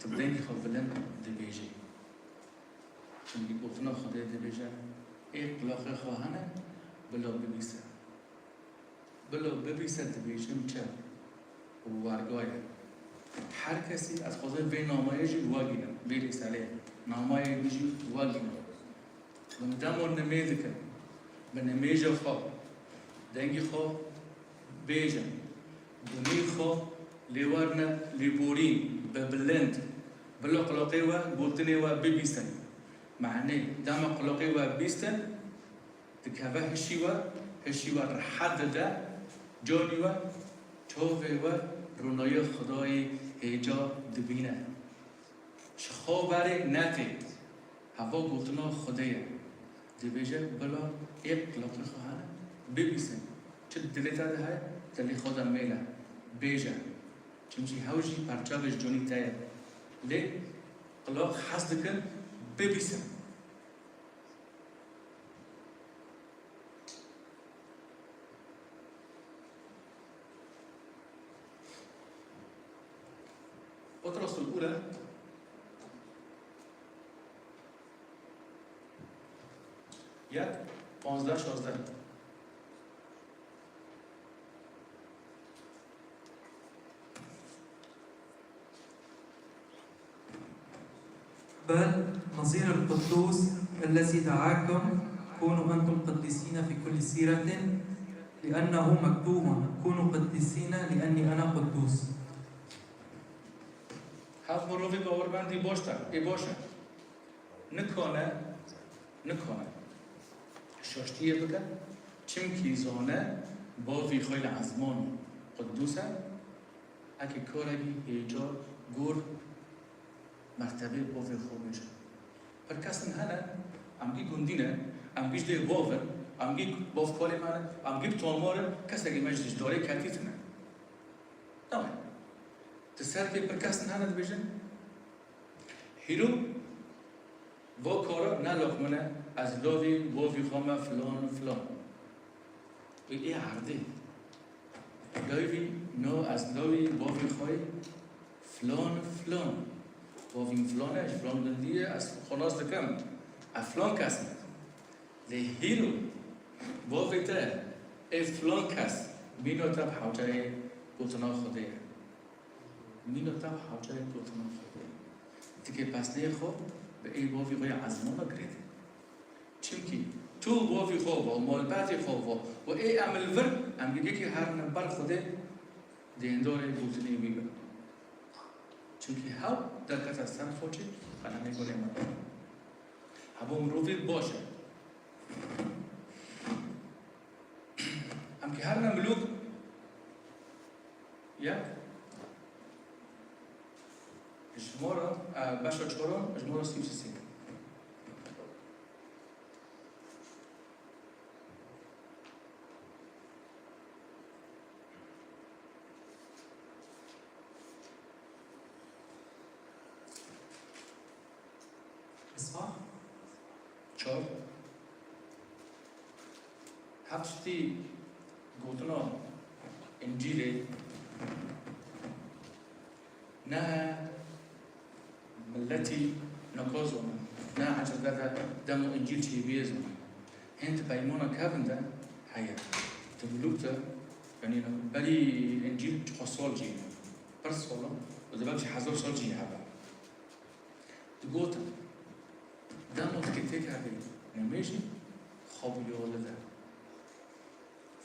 tu bi dengî xwe bilind dibêjî. Çimkî gotina Xwedê dibêje, ê qulaqê xwe hene, bila bibîse. Bila bibîse dibêjim çi? Werga ye. Her kesî, ez dixwazim vê namayê jî wegînim, vê lîstelê namayê min jî wegînim. Min dema nimê dikim, bi nimêja xwe, dengî xwe bêjin, gunî xwe lê werine lêborîn, bi bilind, bila qulaqê we gotinê we bibîsin. Me'nê, dema qulaqê we bîstin, dikeve hişî we, hişî we rehet dide, canî we, çavê we rûnayê Xwedayê hêca dibîne. Ji xwe berê netê. Heva gotina Xwedê ye. Dibêje, bila ê qulaqê xwe hene, bibîsin. Çi dilê te de heye, dilê xwe de mêle. Bêje. Çimkî hew jî perçavê ji canî te ye. Lê qulaq hez dikin, bibîsin. Butros û Ure yek, panzdeh, şazdeh. بل نظير القدوس الذي دعاكم كونوا أنتم قديسين في كل سيرة، لأنه مكتوب: كونوا قديسين لأني أنا قدوس. Her mirovê bawermendî boş e, ê boş e. Nikane, nikane şaştiyê bike, çimkî zane bavî xwe li ezman qudûs e, eke karekî hêja gor mertebê bavê xwe bêje. Pir kesin hene, em gî gundî ne, em gî ji dê bav in, em gî bav kalê me ne, em gî bi tomar in, kesekî me ji darê ketî tune. Nayê. Di ser vê pir kesin hene dibêjin, hîro va kara ne laqmine, ez lawî bavî xwe me filan filan. Wê ê erdê. Lawî, no, ez lawî bavî xwe filan filan. Bavîm filan e, ji filan gundî ye, ez xwe nas dikim. Ev filan kes e. Lê hîro bavê te ê filan kes mîna te bi hewceyê gotina Xwedê ye. Mîna te bi hewceyê gotina Xwedê ye. Dikê pesneyê xwe bi ê bavî xwe ya ezmana girêdî. Çimkî tu bavî xwe va, malbatê xwe va, û ê em li vir, em gigekî herine ber Xwedê, dêndarê gotinê wî bin. Çimkî hew derkete ser xwe çi, xelemê gulê me. Hebû mirovî baş e. Em ki herine milûk, yek, jimara, e, beşa çaran, jimara sî û sê. Misbah? Çar. Her tiştî gotina Încîlê ne miletî nikazo ne, ne ecebe de demo Încîl çêbûye zane. Hên di peymana kevin de heye. Di milûk de, yanî berî Încîl çiqas sal cî ne. Pir sal e, û di belkî hezar sal cî hebe. Digotin, dema dikê têkevê nimêjî, xwe bi yoli de.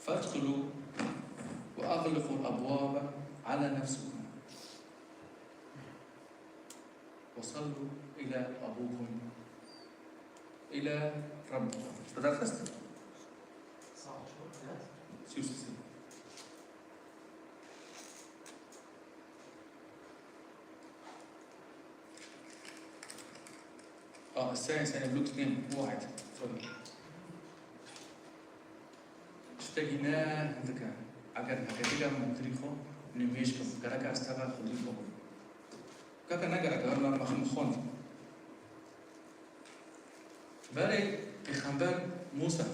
فادخلوا وأغلقوا الأبواب على نفسكم وصلوا إلى أبوكم إلى ربكم. Bi derxist? Sî û sê. Ah, sen, sen looks name, wide. Sorry. Tiştekî ne hindik e. Eger heqîqetî ke min hundirî xwe nimêj kim, gerek e ez teva xwedî xwe bim. Keke ne gerek e, wela me xwe xwend. Berê Pêxember Mûsa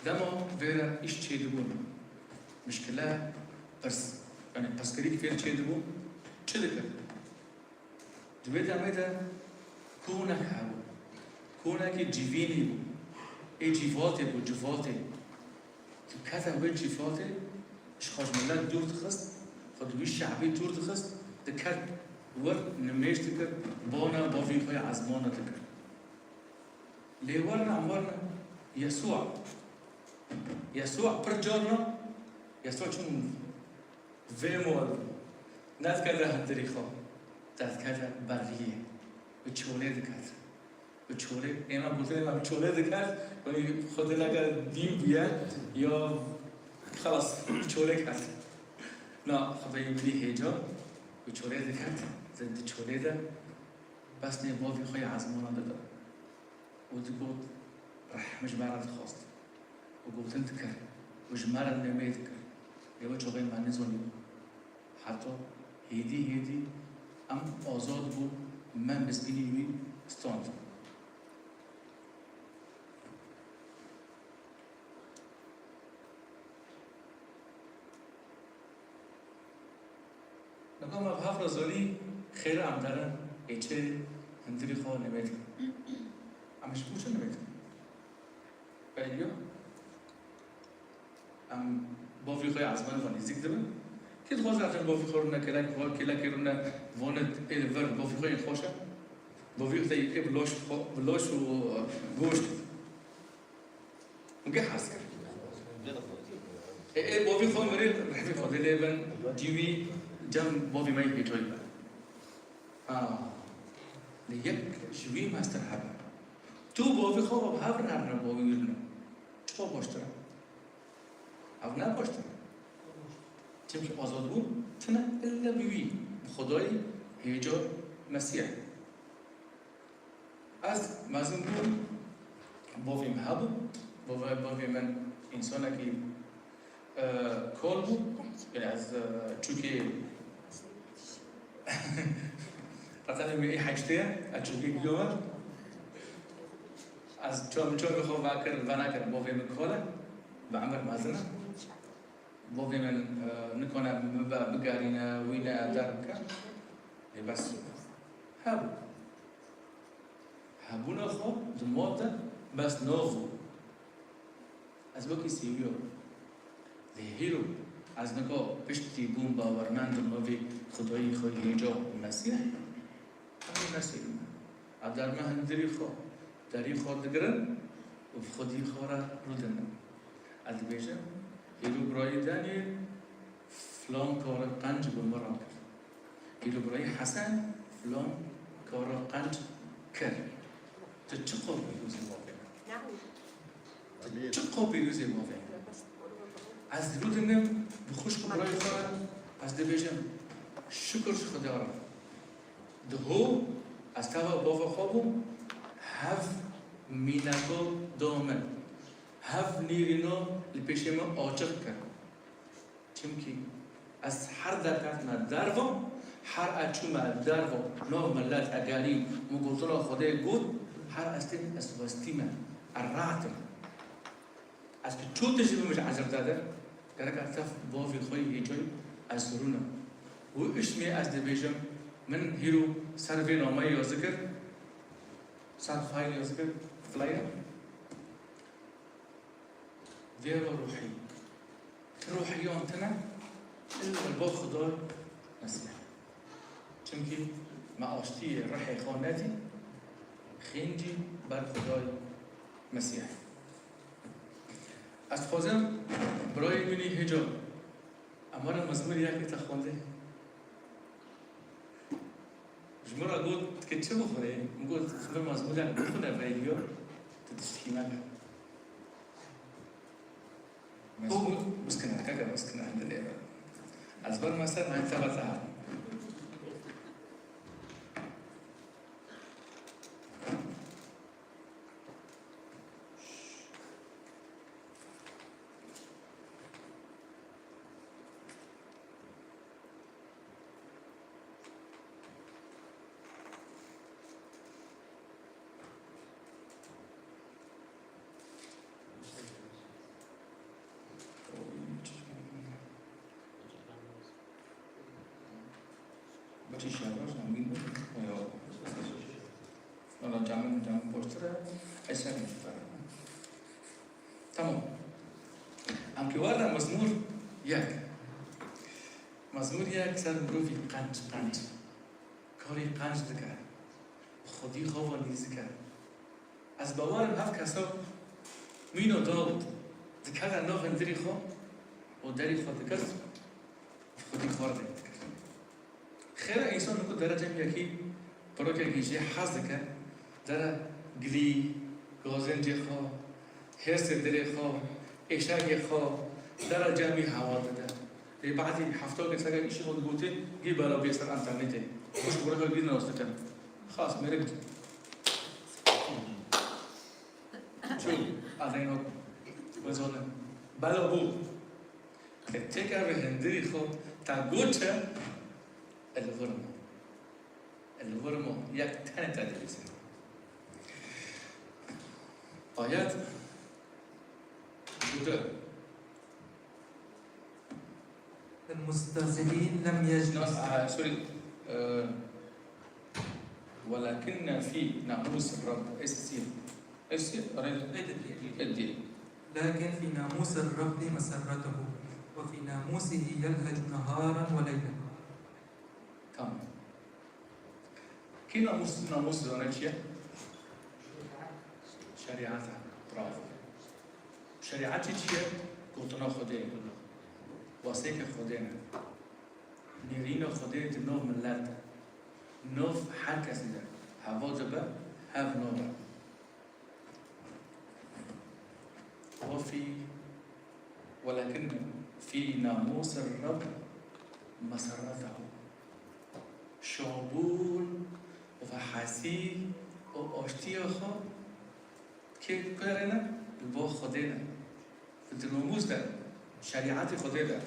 dema vêre îş çêdibûn, mişkile pirs, yanî pirsgirîk fêr çêdibû, çi dikir? Di wê demê de konek hebû. Konekî civînî bû. Ê cîvatê bû, civatê. Dikete wê cîvatê, ji xwe ji milet dûr dixist, xwe di wî şehbî dûr dixist, diket wir nimêj dikir, bona bavî xwe ya ezmana dikir. Lê werna, em werna Yesûa. Yesûa pir carna, Yesûa çûn vê mol nedikete hundirî xwe, te dikete berriyê, bi çolê diket. Bi çolê, êna gotinê me bi çolê diket, yanî xwe dileke dîn bûye, ya xelas, bi çolê ket. Na, xwedayê min hêca, bi çolê diket, di, di çolê de, pesnê bavî xwe ya ezmana dida. Û digot, rehme ji me re dixwast. Û gotin dikir. Û ji me re nemê dikir. Lê wê çaxê me nizanî. Heta hêdî hêdî em azad bûn, me mizgînî wî stand. Nika me bi hev re zanî xêra em derin, ê çi hundirî xwe nimê dikin. Em ji bo çi nimê dikin? Belê yo. Em bavî xwe ya ezmanî ve nêzîk dibin. Kê dixwaze em bavî xwe rûne kêlek, kêlekê rûne, vanê ê li vir bavî xwe yên xweş e. Bavî xwe ê bi laş, bi laş û goşt. Ge hez kir. Ê, ê bavî xwe mirî rehmî Xwedê lê bin, cî wî cem bavî me yê hêcoyî be. Ha. Lê yek ji wî mestir hebe. Tu bavî xwe bi hev rehne bavî wî rine. Çiqa baştir e? Ev ne baştir e. Çimkî azadbûn tine ille bi wî, bi Xwedayî, hêca Mesîh. Ez mezin bûm, bavê min hebû, bavê, bavê min însanekî, e, kol bû, yani ez, e, çûkê, raqemê min ê heştê ye, ez çûkê giyo me. Ez çav, çavê xwe vekir, venekir, bavê min kol e, bi emir mezin e. Bavê min, e, nikane bibe, bigerîne, wî ne der bike. Lê bes hebû. Hebûna xwe di mal de bes nav bû. Ez wekî sêwiya. Lê hîro ez nika piştî bûm bawermend di navê Xwedayî xwe yê hêca û Mesîh. Em ê nesêlin. Ev derme hundirî xwe, derî xwe digirin û bi xwedî xwe re rûdinin. Ez dibêjim, hîro birayî Danî filan kara qenc bi min re kir. Hîro birayî Hesen filan kara qenc kir. Tu çiqa pîroz î bavê min? Tu çiqa pîroz î bavê min? Ez rûdinim bi xwişk û birayê xwe re, ez dibêjim, şikir ji Xwedê re. Diho ez teva bava xwe bûm, hev mîneka da min. Hev nîrîna li pêşê min açiq kir. Çimkî ez her derketime derva, her ez çûme derva, nav milet egerîm, min gotina Xwedê got, her ez têm ez westî me, ez rahat im. Ez bi çû tijî bim ji ecir te de, gerek ez tev bavê xwe yê hêcayî ez rûnim. Wî îşmê ez dibêjim, min hîro ser vê nameyê yazî kir, ser fayl yazî kir, filayne. Vêra ruhî. Ti ruhiyan tine, illa li ba Xwedayê Mesîh. Çimkî me aştiyê rihê xwe nedî, xîncî ber Xwedayê Mesîh. Ez dixwazim birayê min î hêca, em were mezmûr yekê te xwendê. Ji min re got, dikê çi bixwînî? Min got, ji min mezmûrek bixwîne veyliyo, tu tiştekî neke. Mezmûr, biskine, keke, biskine, dilê min. Ez berme ser, nayê te ve te hat. Biçî şerbaş, em bîn, ya. Wala camın, camın boştur, eser mi tutar? Tamam. Em ki were Mezmûr yek. Mezmûr yek ser mirovî qenc, qenc. Karî qenc dike. Xwedî xwe ve nêzik e. Ez bawer im hev kesa mîna Dawid dikeve nav hundirî xwe û derî xwe digirt, Xwedî xwe re deng dikir. Xêra însan ku dere cem yekî pirokekî jê hez dike, dere gilî, gazincê xwe, hêrsê dilê xwe, êşegê xwe, dere cem wî hewa dide. Lê badî hefta keseke îşî xwe digotê, gî bela bê ser înternetê. Xwişk birokek dî nas dikin. Xas mêrik. Çû, adeyno, wezone. Bela bû. Te têkeve hundirî xwe, te got çi? Li vir me. Li vir me. Yek tenê te dilîzin. Ayet du. المستهزئين لم يجلسوا. Ah, sorry. Ee, ولكن في ناموس الرب. Esse sim. Esse, arayın. Esse değil. لكن في ناموس الرب مسرته، وفي ناموسه يلهج نهارا وليلا. Tamam. Kî namûs, namûs zane çi ye? Şerîeta. Bravo. Şerîetê çi ye? Gotina Xwedê. Wesêka Xwedê ne. Nêrîna Xwedê di nav milet de, nav her kesî de, heva dibe, hev nabe. وفي ولكن في ناموس الرب مسرته. Şabûn û vehesî û aştiya xwe kê pêre ne? Li ba Xwedê ne. Di namûs de, şerîetê Xwedê de.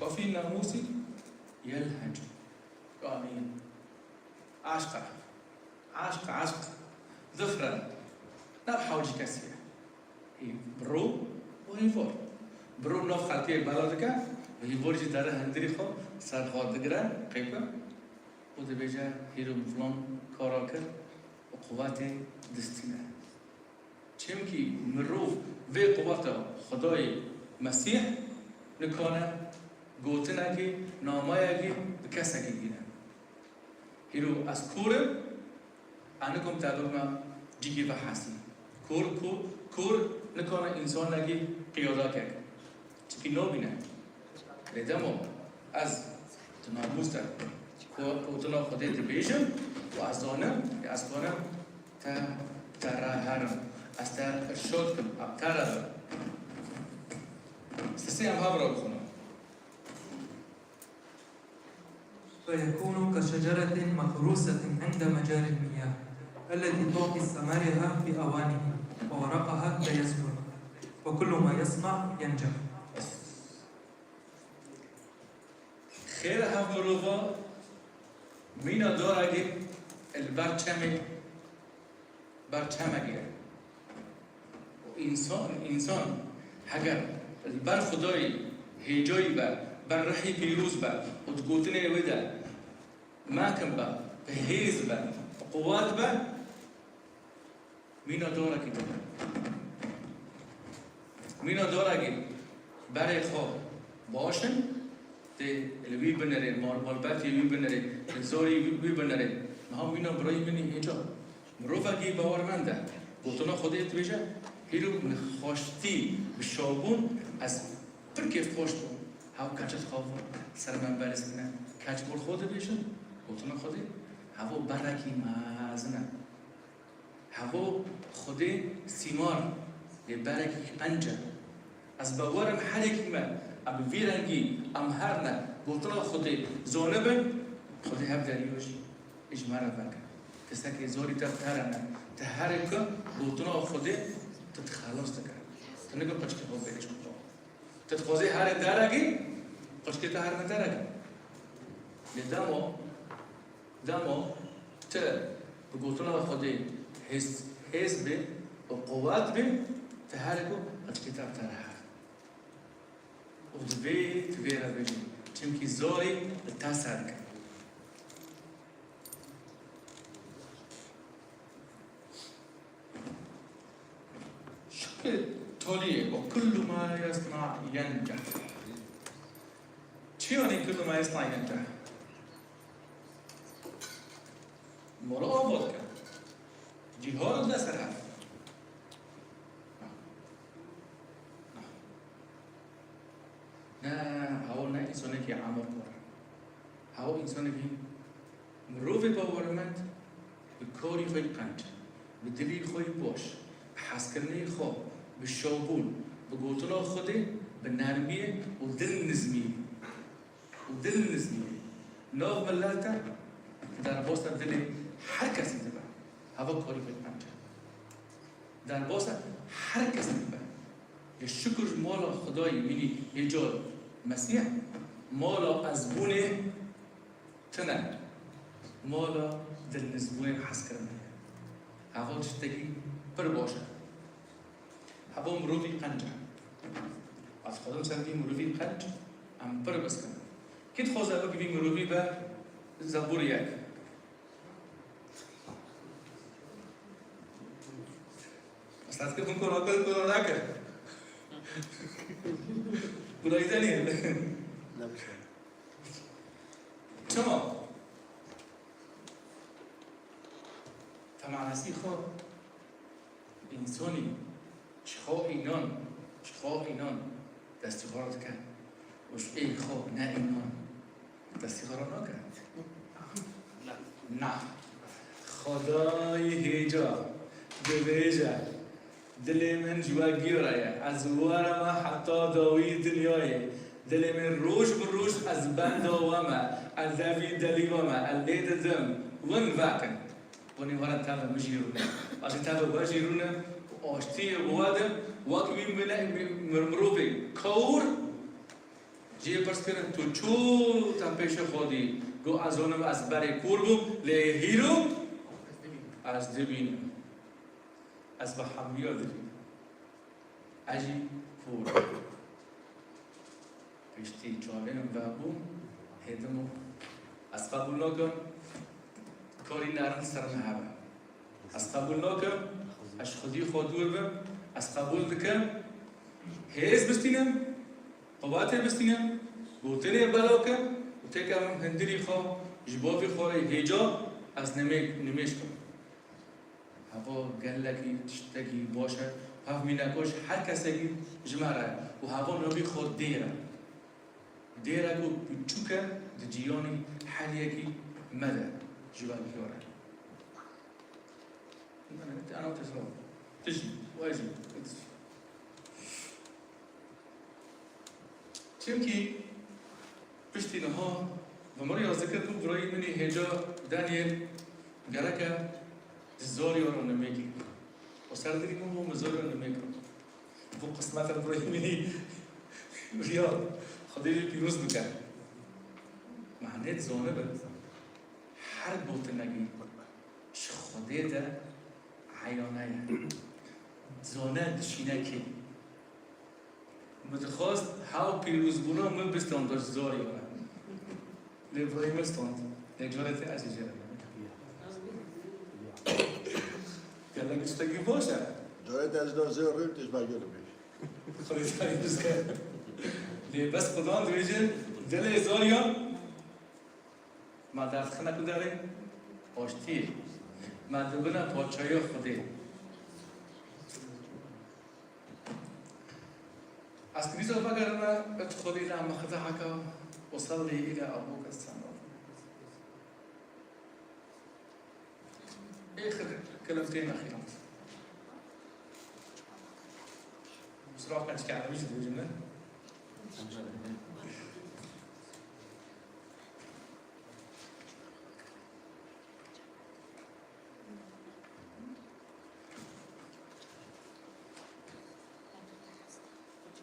وفي الناموس يلهج. Amîn. Eşq e. Eşq, eşq. Difre. Ne bi hewcî kesî ye. Hî-, bi ro û hîvor. Bi ro nav xelkê bela dike, bi hîvor jî dere hundirî xwe ser xwe digire, qeype. Û dibêje, hîro min filan kara kir û quwetê distîne. Çimkî mirov vê quweta Xwedayê Mesîh nikane gotinekî, namayekî bi kesekî bîne. Hîro ez kor im, ez nikom te bibime cîkî vehesî. Kor, kor, kor nikane însanekî qiyada ke. Çimkî nabîne. Lê dema ez di namûs de ku gotina Xwedê dibêjim û ez zanim, ez kanim te, te re herim, ez te irşad kim, em te re bin. Sisê em hev re bixwînin. فيكون كشجرة مغروسة عند مجاري المياه، التي تعطي ثمرها في أوانه، وورقها لا يسقط، وكل ما يصنع ينجح. Xêr e hev mirova mîna darekî li ber çemê, ber çemekî ye. Û însan, însan heger li ber Xwedayê hêcayî be, ber rihî pîroz be û di gotinê wê de mekin be, bi hêz be, bi quwet be, mîna darekî dibe. Mîna darekî berê xwe baş in, tê li wî binirê, mal, malbatê wî binirê, li zorî wî, wî binirê. Niha mîna birayî min î hêca. Mirovekî bawermend e. Gotina Xwedê dibêje, hîro min xweştî bi şabûn, ez pir kêfxweş bûm. Hew keçet xwe ser min beris bine. Keç bor xwe dibêjin, gotina Xwedê, hevo berekî mezin e. Hevo Xwedê sîmar, lê berekî qenc e. Ez bawer im her yekî me, em bi vî rengî, em her ne gotina Xwedê zanibin, Xwedê hev deriyê jî ji me re veke. Kesekê zorî te bi te re ne. Te herê ku gotina Xwedê tu dixelas dike. Tu niko qeçkê xwe bêrî ji xwe. Tu dixwazî herê derekî, qeçkê te herine derekî. Lê dema, dema tu bi gotina Xwedê hêz, hêz bê û quwet bê, tu herê ku qeçkê te bi te re her. Û divê tu vê re bêjî, çimkî zorî li te ser dike. Şeklê toliyê, وكل ما يصنع ينجح. Çi yanî كل ما يصنع ينجح? Mala ava dike. Cîhar de ser hev. Ne, hewa ne însanekî emir kor e. Hewa însanekî mirovê bawermend bi karî xwe yî qenc, bi dilî xwe yî baş, bi hezkirinê xwe, bi şabûn, bi gotina Xwedê, bi nermiyê û dil nizmiyê. Û dil nizmî ye. Nav milet e, derbasa dilê her kesî dibe. Heva karî xwe qenc e. Derbasa her kesî dibe. Lê şikir ji mala Xwedayê mînî hêca Mesîh, mala ezbûnê tune. Mala dilnizbûnê hezkirinê ye. Heva tiştekî pir baş e. Heva mirovî qenc e. Ez dixwazim ser vî mirovî qenc, em pir biskin. Kî dixwaze ev vî mirovî be Zebûr yek? Esas ki hûn kora kir, kora nakir. Kora îze niye. Çima? Temanasî xwe. Însanî Ji xwe înan, ji xwe înan destîxwara dike û ji ê xwe ne înan destîxwara nake. Na. Xwedayî hêca dibêje, dilê min ji we gî re ye. Ez wereme heta dawî dinyayê. Dilê min roj bi roj ez benda we me. Ez devî delî we me. Ez lê didim. Win vekin. Gonî were tevê min jî rûne. Ez jî tevê we jî rûne û aştiyê bi we de wek wî mine-, mir-, mirovê kawr jê pirs kirin, tu çû te pêşê xwe dî? Got, ez zonim ez berê kûr bûm, lê hîro ez dibînim. Ez bi hemiya dibînim. Ez jî kûr im. Piştî çavê min vebû, hêdim û ez qebûl nakim karî nerin ser min hebe. Ez qebûl nakim ez ji xwedî xwe dûr bim. Ez qebûl dikim hêz bistînim, quwetê bistînim, gotinê belakim û têkevim hundirî xwe ji bavê xwe re hêja ez nimê-, nimêj kim. Heva gelekî tiştekî baş e. Hev mîneko ji her kesekî ji me re û heva navî xwe dêr e. Dêreko piçûk e di cîhanî heliyekî me de ji we giyar e. Ana tesra. Tijî, wayzî. Çimkî piştî niha bi min re zikir bû, birayî min î hêja denê gereke di zarî re nimêkî. Û ser dilî min bû, min zarî re nimêkî. Bû qismeta birayî min î riya Xwedê wî pîroz bike. Manê dizanibe her gotinekî ji Xwedê de eyane ye. Dizane dişîne kê. Min dixwest hew pîrozbûna min bistanda ji zarî re. Lê birayî min stand. Lê carê te ez ê jê re. Gelek tiştekî baş e. Carê te ez da jê re, tu ji ber gel bî. Xwedê te pîroz ke. Lê bes Xudan dibêje, dilê zariyan me derdixine ku derê aştiyê. Me dibine parçaya Xwedê. Ez dîsa vegerime, ادخل إلى مخدعك وصل إلى أبوك السماوي. آخر كلمتين أخيرات. بصراحة كانت كعبة مش دي جملة.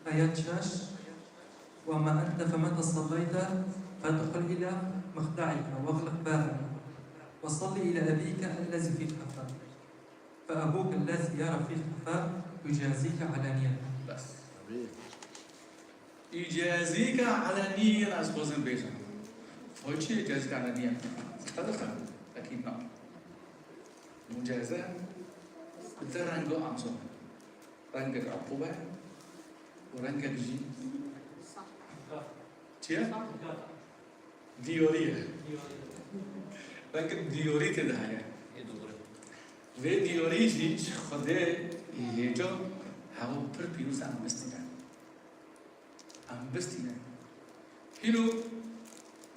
آيات شاش: وأما أنت فمتى صليت فادخل إلى مخدعك وأغلق بابك وصل إلى أبيك الذي في الخفاء فأبوك الذي يرى في الخفاء يجازيك علانية. بس. يجازيك علانية، ez dixwazim bêjim. Foy çi ye يجازيك علانية? Qedexe, ekîd na. Mucaze bi du renga anzor. Rengek uqûbe û rengek jî çi ye? Diyarî ye. Rengek diyarî tê de heye. Vê diyarî jî ji Xwedê hêja hewa pir pîroz em bistîne. Em bistîne. Hîno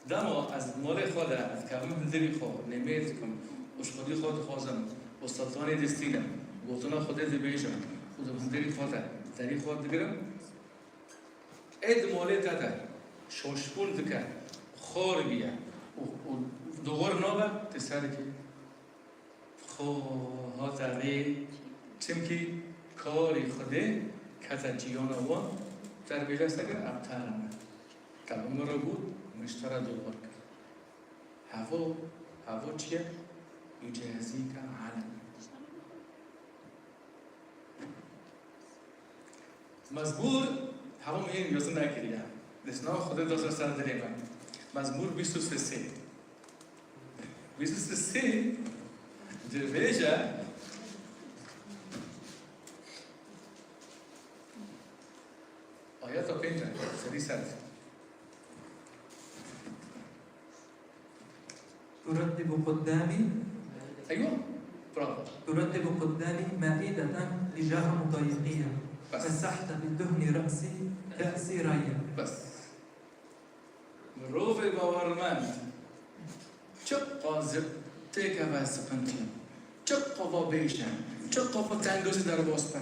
dema ez malê xwe de ez kevim hundirî xwe, nimêj dikim û ji Xwedî xwe dixwazim û Sultanê distînim, gotina Xwedê dibêjim û di hundirî xwe de derî xwe digirim, ê di malê te de şoşbûn dike, xor bûye û, û dogor nabe, tu ser dikî. Xwe hate rê, çimkî karê Xwedê kete ciyana wan, te re bêje seger em te re ne. Te bi min re got, min ji te re dogor kir. Hevo, hevo çi ye? Yecezîke alem. Mezmûr, hemû yên yazî nekiriye. Destnava Xwedê da ser ser dilê me. Mezmûr bîst û sê. Bîst û sê dibêje, ayeta pênc e, serî ser. ترتب قدامي أيوة، bravo. ترتب قدامي مائدة تجاه مضايقية. بس. مسحت بالدهن رأسي، رأسي ريا. Bes. Mirovê bawermend çiqas jî têkeve siqintiyan, çiqas ve bêşe, çiqas ve tengozî derbas be,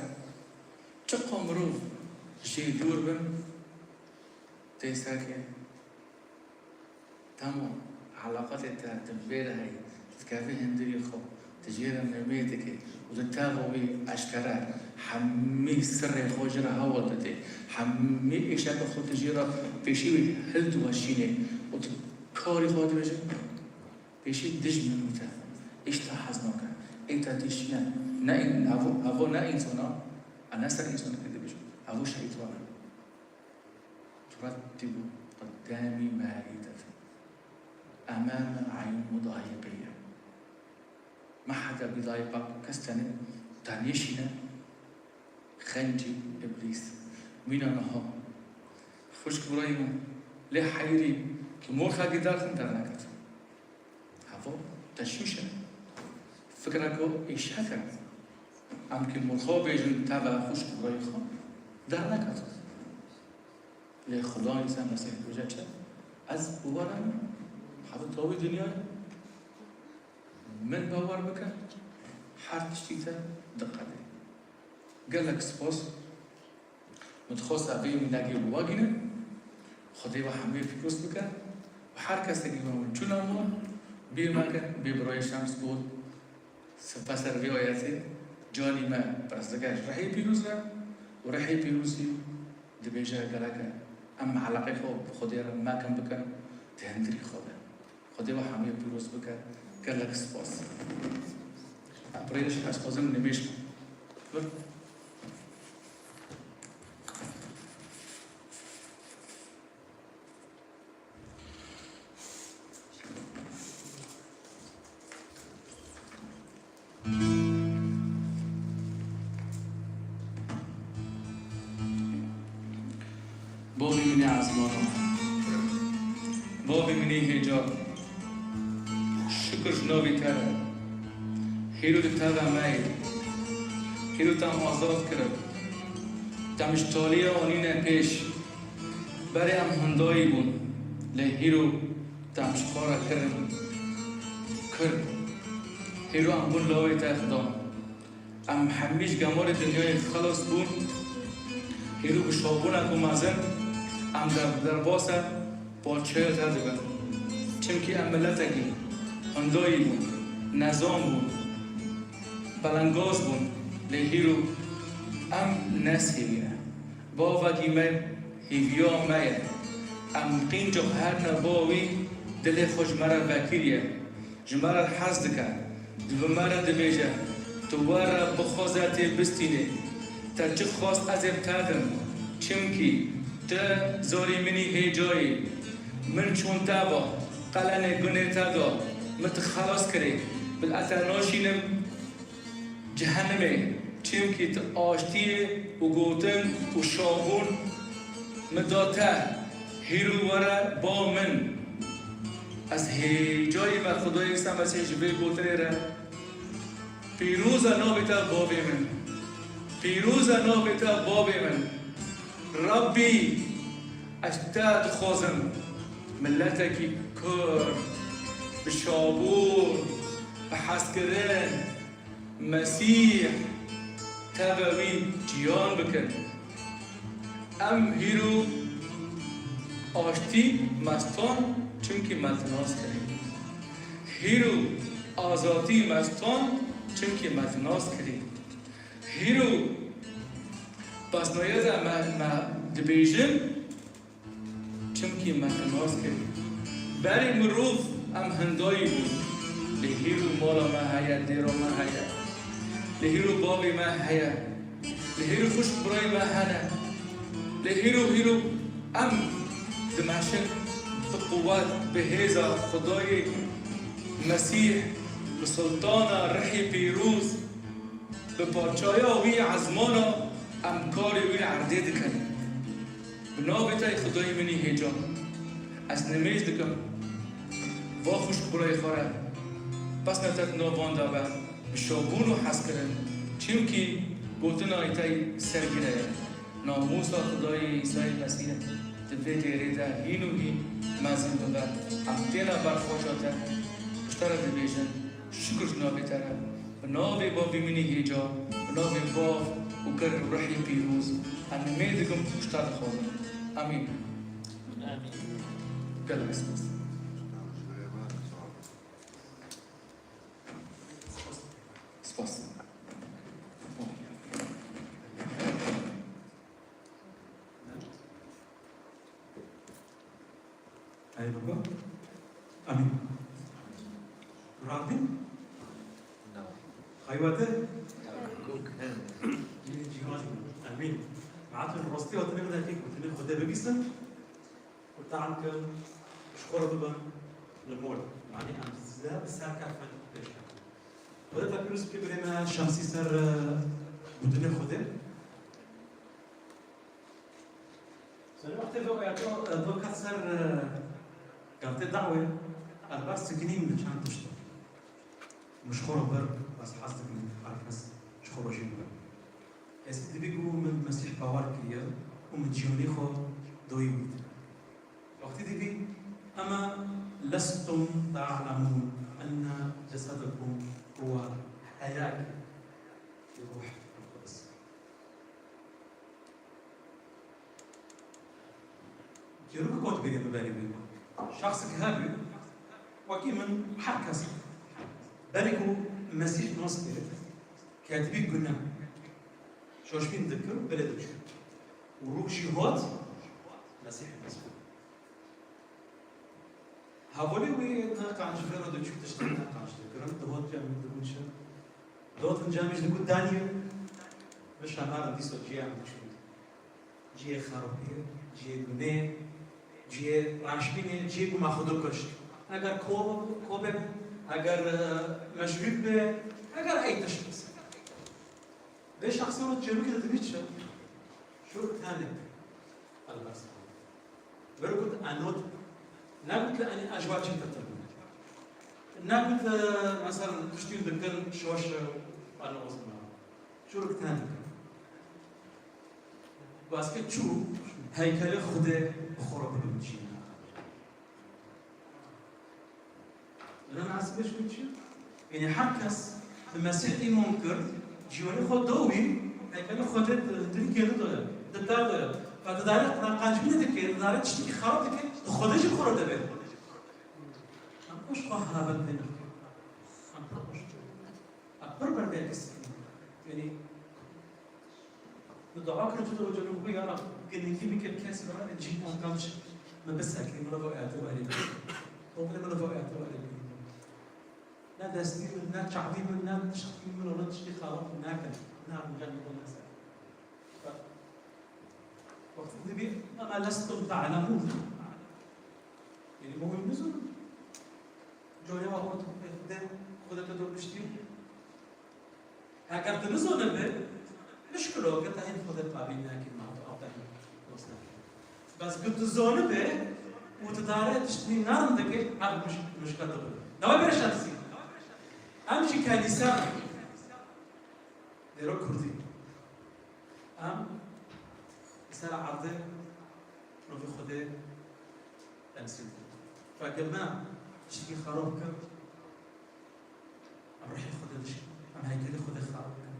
çiqas mirov jê dûr bin, tê serkê. Tamam, eleqatê te di vê re heye, tu dikevî hundirî xwe, tu jê re nimê dikî û tu teva wî eşkere, hemî sirrê xwe jê re hewl didî, hemî êşeka xwe tu jê re pêşî wî hildiweşînî û tu karî xwe dibêjî, pêşî dijmin wî te, îş te hez nake, ê te tîşîne, ne în-, evo, evo ne însana, e ne ser însanekê dibêjim, evo şeytan e. ترتب قدامي مائدة أمام عين مضايقية. Me hede bîdayî bak kes tenê, te nêşîne, xencî îblîs. Mîna niha. Xwişk birayê min, lê heyrî ki mor xelkî derxin derneket. Heva teşwîş e. Fikreke êşek e. Em ki mor xwe bêjin teve xwişk birayê xwe derneket. Lê Xuda Îsa Mesîh dibêje çi? Ez û we re me. Hevî tawî dinyayê. Min bawer bike, her tiştî te diqede. Gelek spas. Min dixwest ev ê mînegê bi we gînim. Xwedê we hemûyê pîroz bike. Û her kesekî we min çûna me, bîr mekin, bê birayê Şems got, sipe ser vê ayetê, canî me pirs dike ji rihê pîroz re û rihê pîrozî dibêje gereke em eleqê xwe bi Xwedê re mekin bikin di hundirî xwe de. Xwedê we hemûyê pîroz bike. Gelek spas. Em rêş ez xwazim nimêj bim. Bavê min ê ezmana, bavê min ê hêca, şikir ji navê te re. Hêro di teva me yê. Hêro te em azad kirin. Te em ji taliya anîne pêş. Berê em hindayî bûn, lê hîro te em ji xwe re kirin kurd. Hîro em bûn lawê te, Xuda. Em hemî ji gemarê dinyayê xelas bûn. Hîro bi şabûneke mezin em der-, derbasa parçeya te dibin. Çimkî em miletekî hindayî bûn, nezan bûn, belengaz bûn, lê hîro em nesêwî ne. Bavekî me hêviya me ye. Em qînca her neba wî dilê xwe ji me re vekiriye. Ji me re hez dike. Di bi me re dibêje, tu were bixwaze tê bistînê. Te çi xwest ez ê bi te dim. Çimkî tu zarê min î hêca yî. Min çûn te va, qelenê gunê te da. Min tu xelas kirî. Bila ez te naşînim cehenimê, çimkî tu aştiyê û gotin û şabûn min da te, hîro were ba min. Ez hêcayî me Xwedayê Îsa Mesîh ji vê gotinê re. Pîroz e navê te bavê min. Pîroz e navê te bavê min. Rabbî, ez te dixwazim miletekî kurd, bi şabûn, bi hezkirin, Mesîh, teve wî ciyan bikin. Em hîro aştî me stand, çimkî me ti nas kirî. Hîro azadî me stand, çimkî me ti nas kirî. Hîro pesnayeta me, me dibêjin, çimkî me ti nas kir. Berê mirov em hindayî bûn. Lê hîro mala me heye, dêra me heye. Lê hîro bavê me heye. Lê hîro xwişk birayê me hene. Lê hîro, hîro em dimeşin bi quwet, bi hêza Xwedayê Mesîh, bi sultana rihê pîroz. Bi parçaya wî ezmana em karê wî erdê dikin. Bi navê te yê Xwedayê min î hêca, ez nimêj dikim. Va xwişk birayê xwe re, pesna te di nav wan de be, bi şabûn û hezkirin. Çimkî Gotina Îsayî sergire ye. Namûsa Xwedayê Îsayê Mesîh di vê dêrê de hîn û hîn mezin bibe. Em têne ber xweça te, ji te re dibêjin, şikir ji navê te re. Bi navê Bavê min ê hêja, bi navê Bav û Ker û Ruhê Pîroz, em nimê dikim û ji te dixwazim. Amîn. Amîn. Gelek spas. Spas. Hey baba. Amîn. Radin? Xeywete? Yine cihaz. Amîn. Me'atun rostî hatine min dekî gotinê Xwedê bibîsin. Kurtan kin, ji xwe re bibin li mol. Yanî em zêde bi ser kefin pêş ketin. Xwedê te pîroz bike birê me Şemsî ser, e, gotinê Xwedê. Serê wextê do, e, do, e, do ket ser, e, gertê dawê, ez ber sikinîm li çend tişt. Min ji xwe re bir, ez hez dikim her kes ji xwe re jî bibe. Kesî dibî ku min Mesîh bawer kiriye û min cîyanê xwe dawî wî. Wextî dibî, "Ema lestum ta'lemûn enne cesedekum huwe heyake li Ruh el-Qudus." Dîrok got bêne min berî wî. Şexsek hebû, wekî min her kes, berî ku Mesîh nas kir, ketibî gune. Şoşbîn dikir û bilê diçû. Û rûk jî hot, Mesîh nas kir. Hevalê wî ne qenc vê re diçû, tiştê ne qenc dikirin, dihot cem min digot çi? Dihot min cem jî digot danî, min şemer dîsa ciyê em diçûn. Ciyê xerabiyê, ciyê gunê, ciyê reşbînê, ciyê ku me xwe dikuşt. Eger ko-, kobe bû, eger, e, meşrûb be, eger ey tişt bise. Vê şexsê wilo çêrokê de dibî çi? Şûr tenik. Elbet. Wero got, "Enod." Negot li enî ejwa çi tetir. Negot, e, mesela, tiştî dikin şoş, e, eno ozma. Şûr tenik. Baske çû heykelê Xwedê bi xwe re bibin çîne. Li nasibê şûn çi? Yanî her kes bi Mesîh îman kir, cîwanê xwe da wî, heykelê Xwedê di, di rikê li doye, di ber doye. Ve di darê qencbînê dike, di darê tiştekî xerab dike, di Xwedê jî xwe re dibê. Em xweş xwe hevel pê nake. Em pir xweş. Em pir ber vê kesî. Yanî Min dua kir, tu roja min got, ya Rab, ginekî min kir kes re, cî min qenc, min bisekî, min va ete werê. Toplê min va ete werê. Ne destî min, ne çavî min, ne tiştî min, ne tiştî xerab min nakin. Ne min gel min nese. Wextî dibî, ema lestum ta'lemûn. Yanî muhîm nizûn. Coya orta Xwedê, Xwedê te dor piştî. Heger tu nizanibe, muşkil o, ke te hîn Xwedê qabîl nekî, ma tu ava hîn dost nekî. Bes ke tu zanibe û tu dare tiştî nerm dike, ev muş-, muşkil dibe. Dawa bêre şemsî. Em jî kenîse, dêro kurdî. Em li ser erdê, novê Xwedê temsîl dikin. Ve ke me tiştekî xerab kir, Em rihê Xwedê dişîn. Em heykelê Xwedê xerab dikin.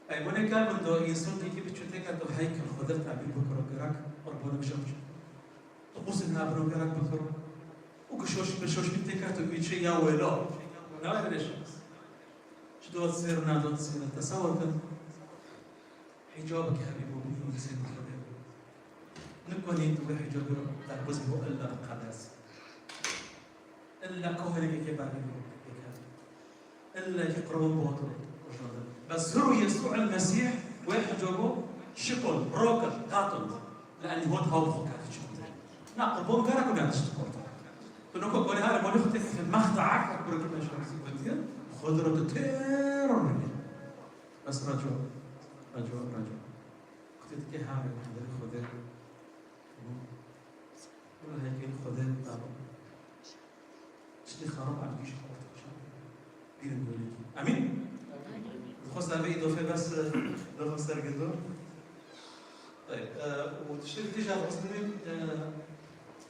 Peymanê kevin do, însan kekî biçû têke do heykel Xwedê tebî bikiro, gerek qurbanek şev çi. Tu qûsê nabiro gerek bikiro. Û ku şoş, bi şoşbîn têke tu wî çi ya wêlo. Ne wê bêje. Çi dot sêr, ne dot sêr. Tesewir kin. Hicabek hebî bo bî însên Xwedê. Nikonî tu wê hicabê re derbazî bo illa bi qedes. Illa kohelekê berdî bo bike. Illa ki qurban bo tu rijandin. Bes hiro Yesû el Mesîh wê hicabo şikol, rokil, qatund. Li enî hot haw xwe kati çi bide. Na qurban gerek û ne tişt xort. Tu noko kolê hare molê xwe têkifin mexta ak ak biro ki meşe bizi gotiye. Xwe diro tu têr û nî. Bes reco, reco, reco. Xwedê dike hare, hemberî Xwedê. Bila heykelî Xwedê daba. Tiştê xerab em kî ji xwe orta çan. Bîrin golekî. Amîn? Dixwest vê îdofê bes, e, Rıfı sergindo. Tayyip, e, û tiştê dî jî ez xwestim, e,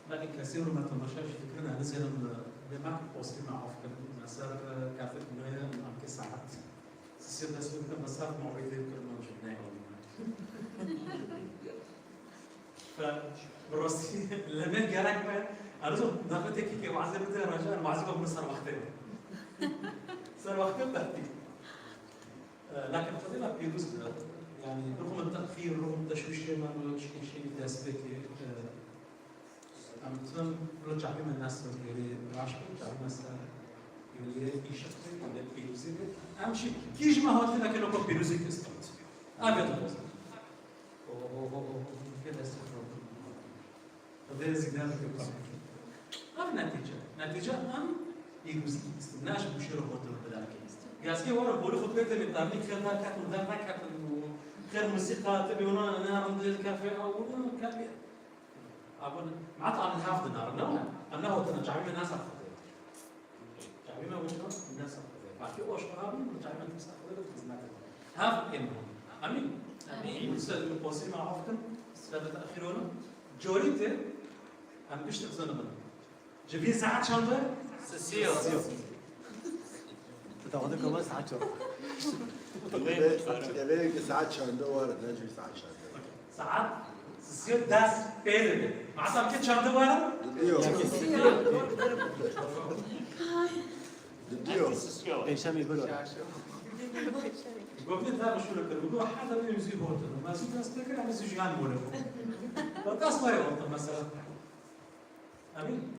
belkî kesê û me temaşa jî dikirin, ez nizêrim, e, lê me postî me af kirin. Me ser, e, kafê bûneye, em ke saet sisê dest pê bikin, me ser mawîdê kirin, em jî neyê. Fe, bi rastî, lemê gerek me, ez dixwazim, daxetekî ke wazê bide, raja, wazê bide ser wextê. Ser wextê tertîb. E, lakin Xwedê me pîroz be. Yanî, rixum texîr, rixum teşwîşê me, me çikê şênî destpêkê, e, em tim, wilo çavî me nesir, êrê raş be, çavî me ser, êrê îşiq be, êrê pîrozî be. Em şî, kî ji me hatine ke loka pîrozî kistand. Ev e dixwazim. O, o, o, o, o, ke destê xwe. Xwedê zîdan bike. Ev netîce. Netîce em pîrozî dixistin. Ne ji bo şêro xwe tu bi derkê. Gaskê were bolî xwe pê demê, em nî xêr derketin û derneketin û xêr muzîka tibê û ne, ne rindê kafe û ne kafe. Abon, mata em hav dinarin, ne? Em ne hotine, çavî me nasa Xwedê. Çavî me wişka, nasa Xwedê. Belkî o şka bî, çavî me nasa Xwedê, bi xizmet e. Hev êm. Amîn. Amîn. Ser posî me af kin, ser de tehîr olun. Corî te, em gişt dixizin bin. Ji vî saet çand e? Sisiyo. Sisiyo. Te tawa de kama saet çand. Eve, eve ki saet çand e, ware, ne ji vî saet çand e. Saet sisiyo dest pê dibe. Masam ke çand e ware? Didiyo. Didiyo. Pênşemê bir ware. Gofte ta şûre kir. Go hada bir yüzü hotu. Masum dest pê kir, ama yüzü yan mole. Bak, asma yok mesela. Amîn.